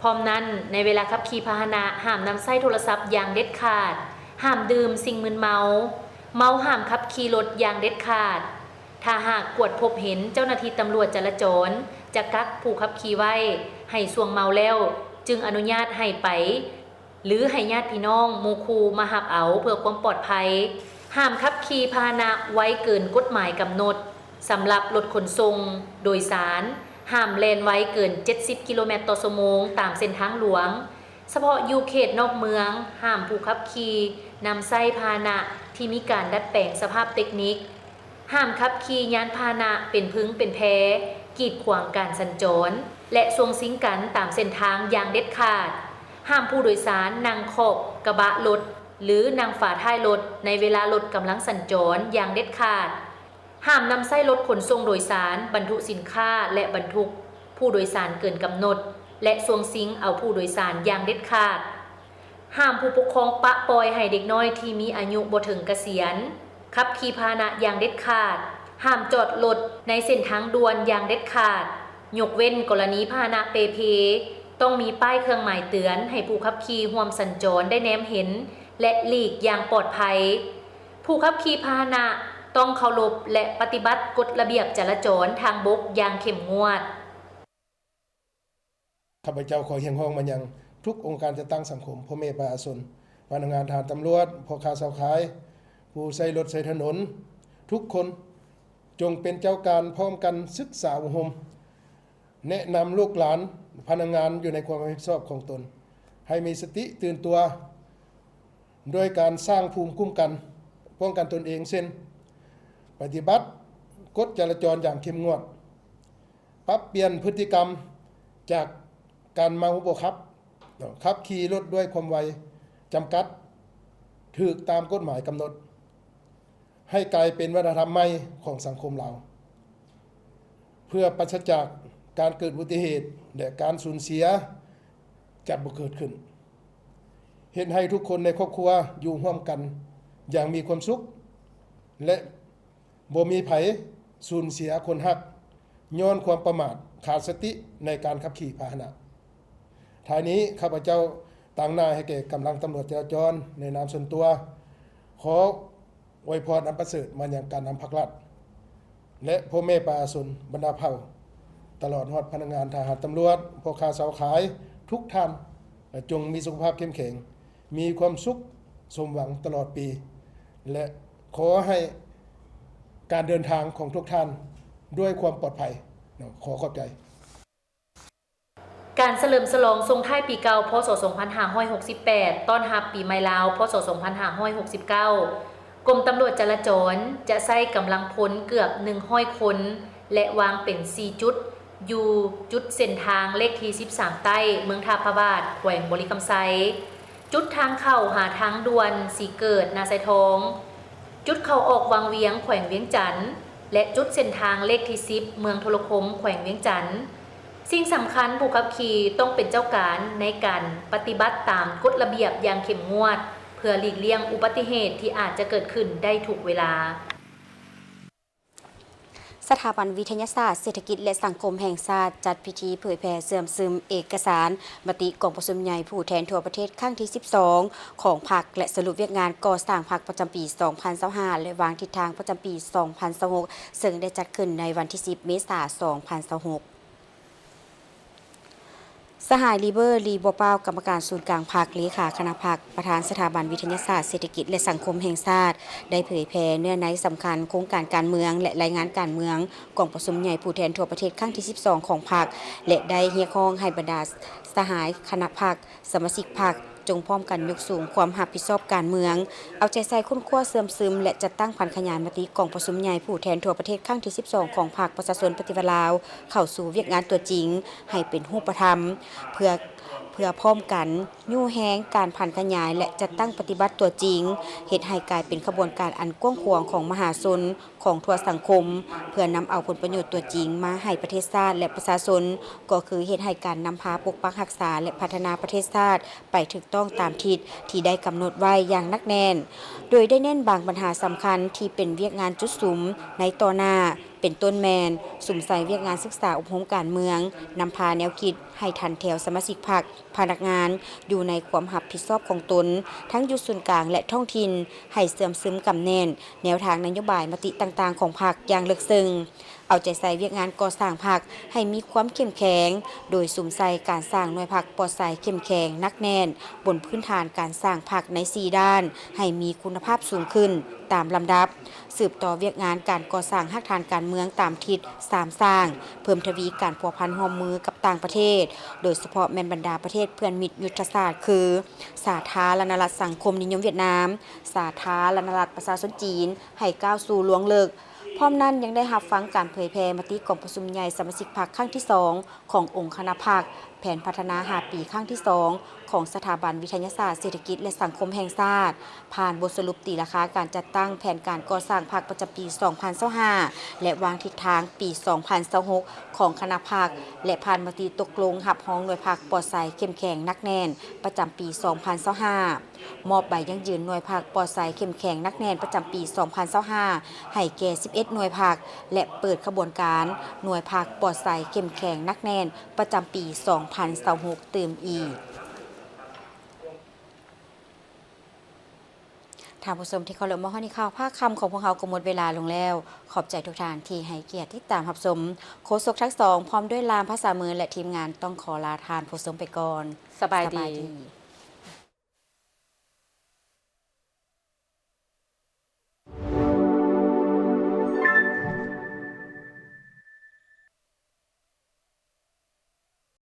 ພ້ອມນັ້ນ, ໃນເວລາຂັບຂີ່ພາຫະນະ ຫ້າມນຳໃຊ້ໂທລະສັບຢ່າງເດັດຂາດ, ຫ້າມດື່ມສິ່ງມຶນເມົາ, ເມົາຫ້າມຂັບຂີ່ລົດຢ່າງເດັດຂາດ. ຖ້າຫາກກວດພົບເຫັນເຈົ້າໜ້າທີ່ຕຳຫຼວດຈະລາຈອນຈະກັກຜູ້ຂັບຂີ່ໄວ້ໃຫ້ຊ່ວງເມົາແລ້ວ ຈຶ່ງອະນຸຍາດໃຫ້ໄປ ຫຼື ໃຫ້ຍາດພີ່ນ້ອງ, ໝູ່ຄູ່ມາຮັບເອົາເພື່ອຄວາມປອດໄພ. ຫ້າມຂັບຂີ່ພາຫະນະໄວເກີນກົດໝາຍກຳນົດ. ສຳລັບລົດຂົນສົ່ງໂດຍສານ, ຫ້າມແລ່ນໄວເກີນເຈັດສິບກິໂລແມັດຕໍ່ຊົ່ວໂມງຕາມເສັ້ນທາງຫຼວງ. ສະເພາະຢູ່ເຂດນອກເມືອງ, ຫ້າມຜູ້ຂັບຂີ່ນຳໃຊ້ພາຫະນະທີ່ມີການດັດແປງສະພາບເຕັກນິກ. ຫ້າມຂັບຂີ່ຍານພາຫະນະເປັນພຶງເປັນແພ, ກີດຂວາງການສັນຈອນ ແລະ ຊ່ວງຊິງກັນຕາມເສັ້ນທາງຢ່າງເດັດຂາດ. ຫ້າມຜູ້ໂດຍສານນັ່ງຂອບກະບະລົດ ຫຼື ນັ່ງຝາທ້າຍລົດໃນເວລາລົດກຳລັງສັນຈອນຢ່າງເດັດຂາດ. ຫ້າມນຳໃຊ້ລົດຂົນສົ່ງໂດຍສານບັນທຸສິນຄ້າ ແລະ ບັນທຸກຜູ້ໂດຍສານເກີນກຳນົດ ແລະ ຊ່ວງຊິງເອົາຜູ້ໂດຍສານຢ່າງເດັດຂາດ. ຫ້າມຜູ້ປົກຄອງປະປ່ອຍໃຫ້ເດັກນ້ອຍທີ່ມີອາຍຸບໍ່ເຖິງກະສຽນຂັບຂີ່ພາຫະນະຢ່າງເດັດຂາດ. ຫ້າມຈອດລົດໃນເສັ້ນທາງດ່ວນຢ່າງເດັດຂາດ, ຍົກເວັ້ນກໍລະນີພາຫະນະເປ່ເພ ຕ້ອງມີປ້າຍເຄື່ອງໝາຍເຕືອນໃຫ້ຜູ້ຂັບຂີ່ຮ່ວມສັນຈອນໄດ້ແນມເຫັນ ແລະ ຫຼີກຢ່າງປອດໄພ. ຜູ້ຂັບຂີ່ພາຫະນະຕ້ອງເຄົາລົບ ແລະ ປະຕິບັດກົດລະບຽບຈະລາຈອນທາງບົກຢ່າງເຂັ້ມງວດ. ຂ້າພະເຈົ້າຂໍຮຽກຮ້ອງມາຍັງທຸກອົງການຈັດຕັ້ງສັງຄົມ, ພໍ່ແມ່ປະຊາຊົນ, ພະນັກງານ, ທະຫານ, ຕຳຫຼວດ, ພໍ່ຄ້າຊາວຂາຍ, ຜູ້ໃຊ້ລົດໃຊ້ຖະໜົນ, ທຸກຄົນ ຈົ່ງເປັນເຈົ້າການພ້ອມກັນສຶກສາອົບຮົມ, ແນະນຳລູກຫຼານ, ພະນັກງານຢູ່ໃນຄວາມຮັບຜິດຊອບຂອງຕົນ ໃຫ້ມີສະຕິຕື່ນຕົວ ດ້ວຍການສ້າງພູມຄຸ້ມກັນ ປ້ອງກັນຕົນເອງ ເຊັ່ນ ປະຕິບັດກົດຈະລາຈອນຢ່າງເຂັ້ມງວດ, ປັບປ່ຽນພຶດຕິກຳຈາກການເມົາບໍ່ຂັບ, ຂັບຂີ່ລົດດ້ວຍຄວາມໄວຈຳກັດ ຖືກຕາມກົດໝາຍກຳນົດ ໃຫ້ກາຍເປັນວັດທະນະທຳໃໝ່ຂອງສັງຄົມລາວ ເພື່ອປາສະຈາກການເກີດອຸບັດຕິເຫດ ແລະ ການສູນເສຍຈະບໍ່ເກີດຂຶ້ນ, ເຮັດໃຫ້ທຸກຄົນໃນຄອບຄົວຢູ່ຮ່ວມກັນຢ່າງມີຄວາມສຸກ ແລະ ບໍ່ມີໃຜສູນເສຍຄົນຮັກຍ້ອນຄວາມປະໝາດ, ຂາດສະຕິໃນການຂັບຂີ່ພາຫະນະ. ທ້າຍນີ້ ຂ້າພະເຈົ້າຕາງໜ້າໃຫ້ແກ່ກຳລັງຕຳຫຼວດຈະລາຈອນໃນນາມສ່ວນຕົວ ຂໍອວຍພອນອັນປະເສີດມາຍັງການນຳພັກລັດ ແລະ ພໍ່ແມ່ປະຊາຊົນບັນດາເຜົ່າ, ຕະຫຼອດຮອດພະນັກງານ, ທະຫານ, ຕຳຫຼວດ, ພໍ່ຄ້າຊາວຂາຍທຸກທ່ານ, ຈົ່ງມີສຸຂະພາບເຂັ້ມແຂງ, ມີຄວາມສຸກສົມຫວັງຕະຫຼອດປີ ແລະ ຂໍໃຫ້ການເດີນທາງຂອງທຸກທ່ານດ້ວຍຄວາມປອດໄພ. ຂໍຂອບໃຈ. ການສະເຫຼີມສະຫຼອງສົ່ງທ້າຍປີເກົ່າ ພ.ສ. ສອງພັນຫ້າຮ້ອຍຫົກສິບແປດ ຕ້ອນຮັບປີໃໝ່ລາວ ພ.ສ. ສອງພັນຫ້າຮ້ອຍຫົກສິບເກົ້າ ກົມຕຳຫຼວດຈະລາຈອນ ຈະໃຊ້ກຳລັງພົນເກືອບໜຶ່ງຮ້ອຍຄົນ ແລະ ວາງເປັນສີ່ຈຸດ ຢູ່ຈຸດເສັ້ນທາງເລກທີສິບສາມໃຕ້ ເມືອງທ່າພະບາດ ແຂວງບໍລິຄຳໄຊ, ຈຸດທາງເຂົ້າຫາທາງດ່ວນສີເກີດ ນາຊາຍທອງ, ຈຸດເຂົ້າອອກວັງວຽງ ແຂວງວຽງຈັນ ແລະ ຈຸດເສັ້ນທາງເລກທີສິບ ເມືອງໂທລະຄົມ ແຂວງວຽງຈັນ. ສິ່ງສຳຄັນ, ຜູ້ຂັບຂີ່ຕ້ອງເປັນເຈົ້າການໃນການປະຕິບັດຕາມກົດລະບຽບຢ່າງເຂັ້ມງວດ ເພື່ອຫຼີກລ່ຽງອຸບັດຕິເຫດທີ່ອາດຈະເກີດຂຶ້ນໄດ້ທຸກເວລາ. ສະຖາບັນວິທະຍາສາດເສດຖະກິດ ແລະ ສັງຄົມແຫ່ງຊາດ ຈັດພິທີເຜີຍແຜ່ເຊື່ອມຊຶມເອກະສານມະຕິກອງປະຊຸມໃຫຍ່ຜູ້ແທນທົ່ວປະເທດຄັ້ງທີສິບສອງຂອງພັກ ແລະ ສະຫຼຸບວຽກງານກໍ່ສ້າງພັກປະຈຳປີສອງພັນຊາວຫ້າ ແລະ ວາງທິດທາງປະຈຳປີສອງພັນຊາວຫົກ ເຊິ່ງໄດ້ຈັດຂຶ້ນໃນວັນທີສິບ ເມສາ ສອງພັນຊາວຫົກ. ສະຫາຍ ລີເບີ ລີບົວປາວ ກຳມະການສູນກາງພັກ, ເລຂາຄະນະພັກ, ປະທານສະຖາບັນວິທະຍາສາດເສດຖະກິດ ແລະ ສັງຄົມແຫ່ງຊາດ ໄດ້ເຜີຍແຜ່ເນື້ອໃນສຳຄັນໂຄງການການເມືອງ ແລະ ລາຍງານການເມືອງ ກອງປະຊຸມໃຫຍ່ຜູ້ແທນທົ່ວປະເທດຄັ້ງທີສິບສອງຂອງພັກ ແລະ ໄດ້ຮຽກຮ້ອງໃຫ້ບັນດາສະຫາຍຄະນະພັກ, ສະມາຊິກພັກ ຈົ່ງພ້ອມກັນຍົກສູງຄວາມຮັບຜິດຊອບການເມືອງ, ເອົາໃຈໃສ່ຄົ້ນຄວ້າເຊື່ອມຊຶມ ແລະ ຈັດຕັ້ງຜັນຂະຫຍາຍມະຕິກອງປະຊຸມໃຫຍ່ຜູ້ແທນທົ່ວປະເທດຄັ້ງທີສິບສອງຂອງພັກປະຊາຊົນປະຕິວັດລາວ ເຂົ້າສູ່ວຽກງານຕົວຈິງໃຫ້ເປັນຮູບປະທຳ ເພື່ອ ເພື່ອພ້ອມກັນຍູ້ແຮງການຜັນຂະຫຍາຍ ແລະ ຈັດຕັ້ງປະຕິບັດຕົວຈິງ, ເຮັດໃຫ້ກາຍເປັນຂະບວນການອັນກວ້າງຂວາງຂອງມະຫາຊົນ ຂອງທົ່ວສັງຄົມ ເພື່ອນຳເອົາຜົນປະໂຫຍດຕົວຈິງມາໃຫ້ປະເທດຊາດ ແລະ ປະຊາຊົນ, ກໍຄືເຮັດໃຫ້ການນຳພາປົກປັກຮັກສາ ແລະ ພັດທະນາປະເທດຊາດໄປຖືກຕ້ອງຕາມທິດທີ່ໄດ້ກຳນົດໄວ້ຢ່າງໜັກແໜ້ນ, ໂດຍໄດ້ເນັ້ນບາງບັນຫາສຳຄັນທີ່ເປັນວຽກງານຈຸດສຸມໃນຕໍ່ໜ້າ, ເປັນຕົ້ນແມ່ນ ສຸມໃສ່ວຽກງານສຶກສາອົບຮົມການເມືອງ, ນຳພາແນວຄິດໃຫ້ທັນແຖວສະມາຊິກພັກ, ພະນັກງານ ຢູ່ໃນຄວາມຮັບຜິດຊອບຂອງຕົນ ທັງຢູ່ສູນກາງ ແລະ ທ້ອງຖິ່ນ ໃຫ້ເຊື່ອມຊຶມກຳແໜ້ນ ແນວທາງນະໂຍບາຍມະຕິຕ່າງໆຂອງພັກຢ່າງເລິກເຊິ່ງ, ເອົາໃຈໃສ່ວຽກງານກໍ່ສ້າງພັກໃຫ້ມີຄວາມເຂັ້ມແຂງ, ໂດຍສຸມໃສ່ການສ້າງໜ່ວຍພັກປອດໃສເຂັ້ມແຂງໜັກແໜ້ນ ບົນພື້ນຖານການສ້າງພັກໃນສີ່ດ້ານໃຫ້ມີຄຸນນະພາບສູງຂຶ້ນຕາມລຳດັບ, ສືບຕໍ່ວຽກງານການກໍ່ສ້າງຮາກຖານການເມືອງຕາມທິດສາມສ້າງ, ເພີ່ມທະວີການພົວພັນຮ່ວມມືກັບຕ່າງປະເທດ, ໂດຍສະເພາະແມ່ນບັນດາປະເທດເພື່ອນມິດຍຸດທະສາດຄື ສາທາລະນະລັດສັງຄົມນິຍົມຫວຽດນາມ, ສາທາລະນະລັດປະຊາຊົນຈີນ ໃຫ້ກ້າວສູ່ລວງເລິກ, ພ້ອມນັ້ນຍັງໄດ້ຮັບຟັງການເຜີຍແຜ່ມະຕິກອງປະຊຸມໃຫຍ່ສະມາຊິກພັກຄັ້ງທີສອງຂອງອົງຄະນະພັກ ແຜນພັດທະນາຫ້າປີຄັ້ງທີສອງຂອງສະຖາບັນວິທະຍາສາດເສດຖະກິດ ແລະ ສັງຄົມແຫ່ງຊາດ, ຜ່ານບົດສະຫຼຸບຕີລາຄາການຈັດຕັ້ງແຜນການກໍ່ສ້າງພັກປະຈຳປີສອງພັນຊາວຫ້າ ແລະ ວາງທິດທາງປີສອງພັນຊາວຫົກຂອງຄະນະພັກ ແລະ ຜ່ານມະຕິຕົກລົງຮັບຮອງໜ່ວຍພັກປອດໃສເຂັ້ມແຂງໜັກແໜ້ນປະຈຳປີສອງພັນຊາວຫ້າ. ມອບໃບຢັ້ງຢືນໜ່ວຍພັກປອດໃສເຂັ້ມແຂງໜັກແໜ້ນປະຈຳປີສອງພັນຊາວຫ້າ ໃຫ້ແກ່ສິບເອັດໜ່ວຍພັກ ແລະ ເປີດຂະບວນການໜ່ວຍພັກປອດໃສເຂັ້ມແຂງໜັກແໜ້ນປະຈຳປີສອງພັນຊາວຫົກຕື່ມອີກ. ທ່ານຜູ້ຊົມທີ່ເຄົາລົບ, ມາຮອດນີ້ຂ່າວພາກຄ່ຳຂອງພວກເຮົາກໍໝົດເວລາລົງແລ້ວ. ຂອບໃຈທຸກທ່ານທີ່ໃຫ້ກຽດຕິດຕາມຮັບຊົມ. ໂຄສົກທັງສອງ ພ້ອມດ້ວຍລ່າມພາສາເມີນ ແລະ ທີມງານ ຕ້ອງຂໍລາທ່ານຜູ້ຊົມໄປກ່ອນ. ສະບາຍດີ.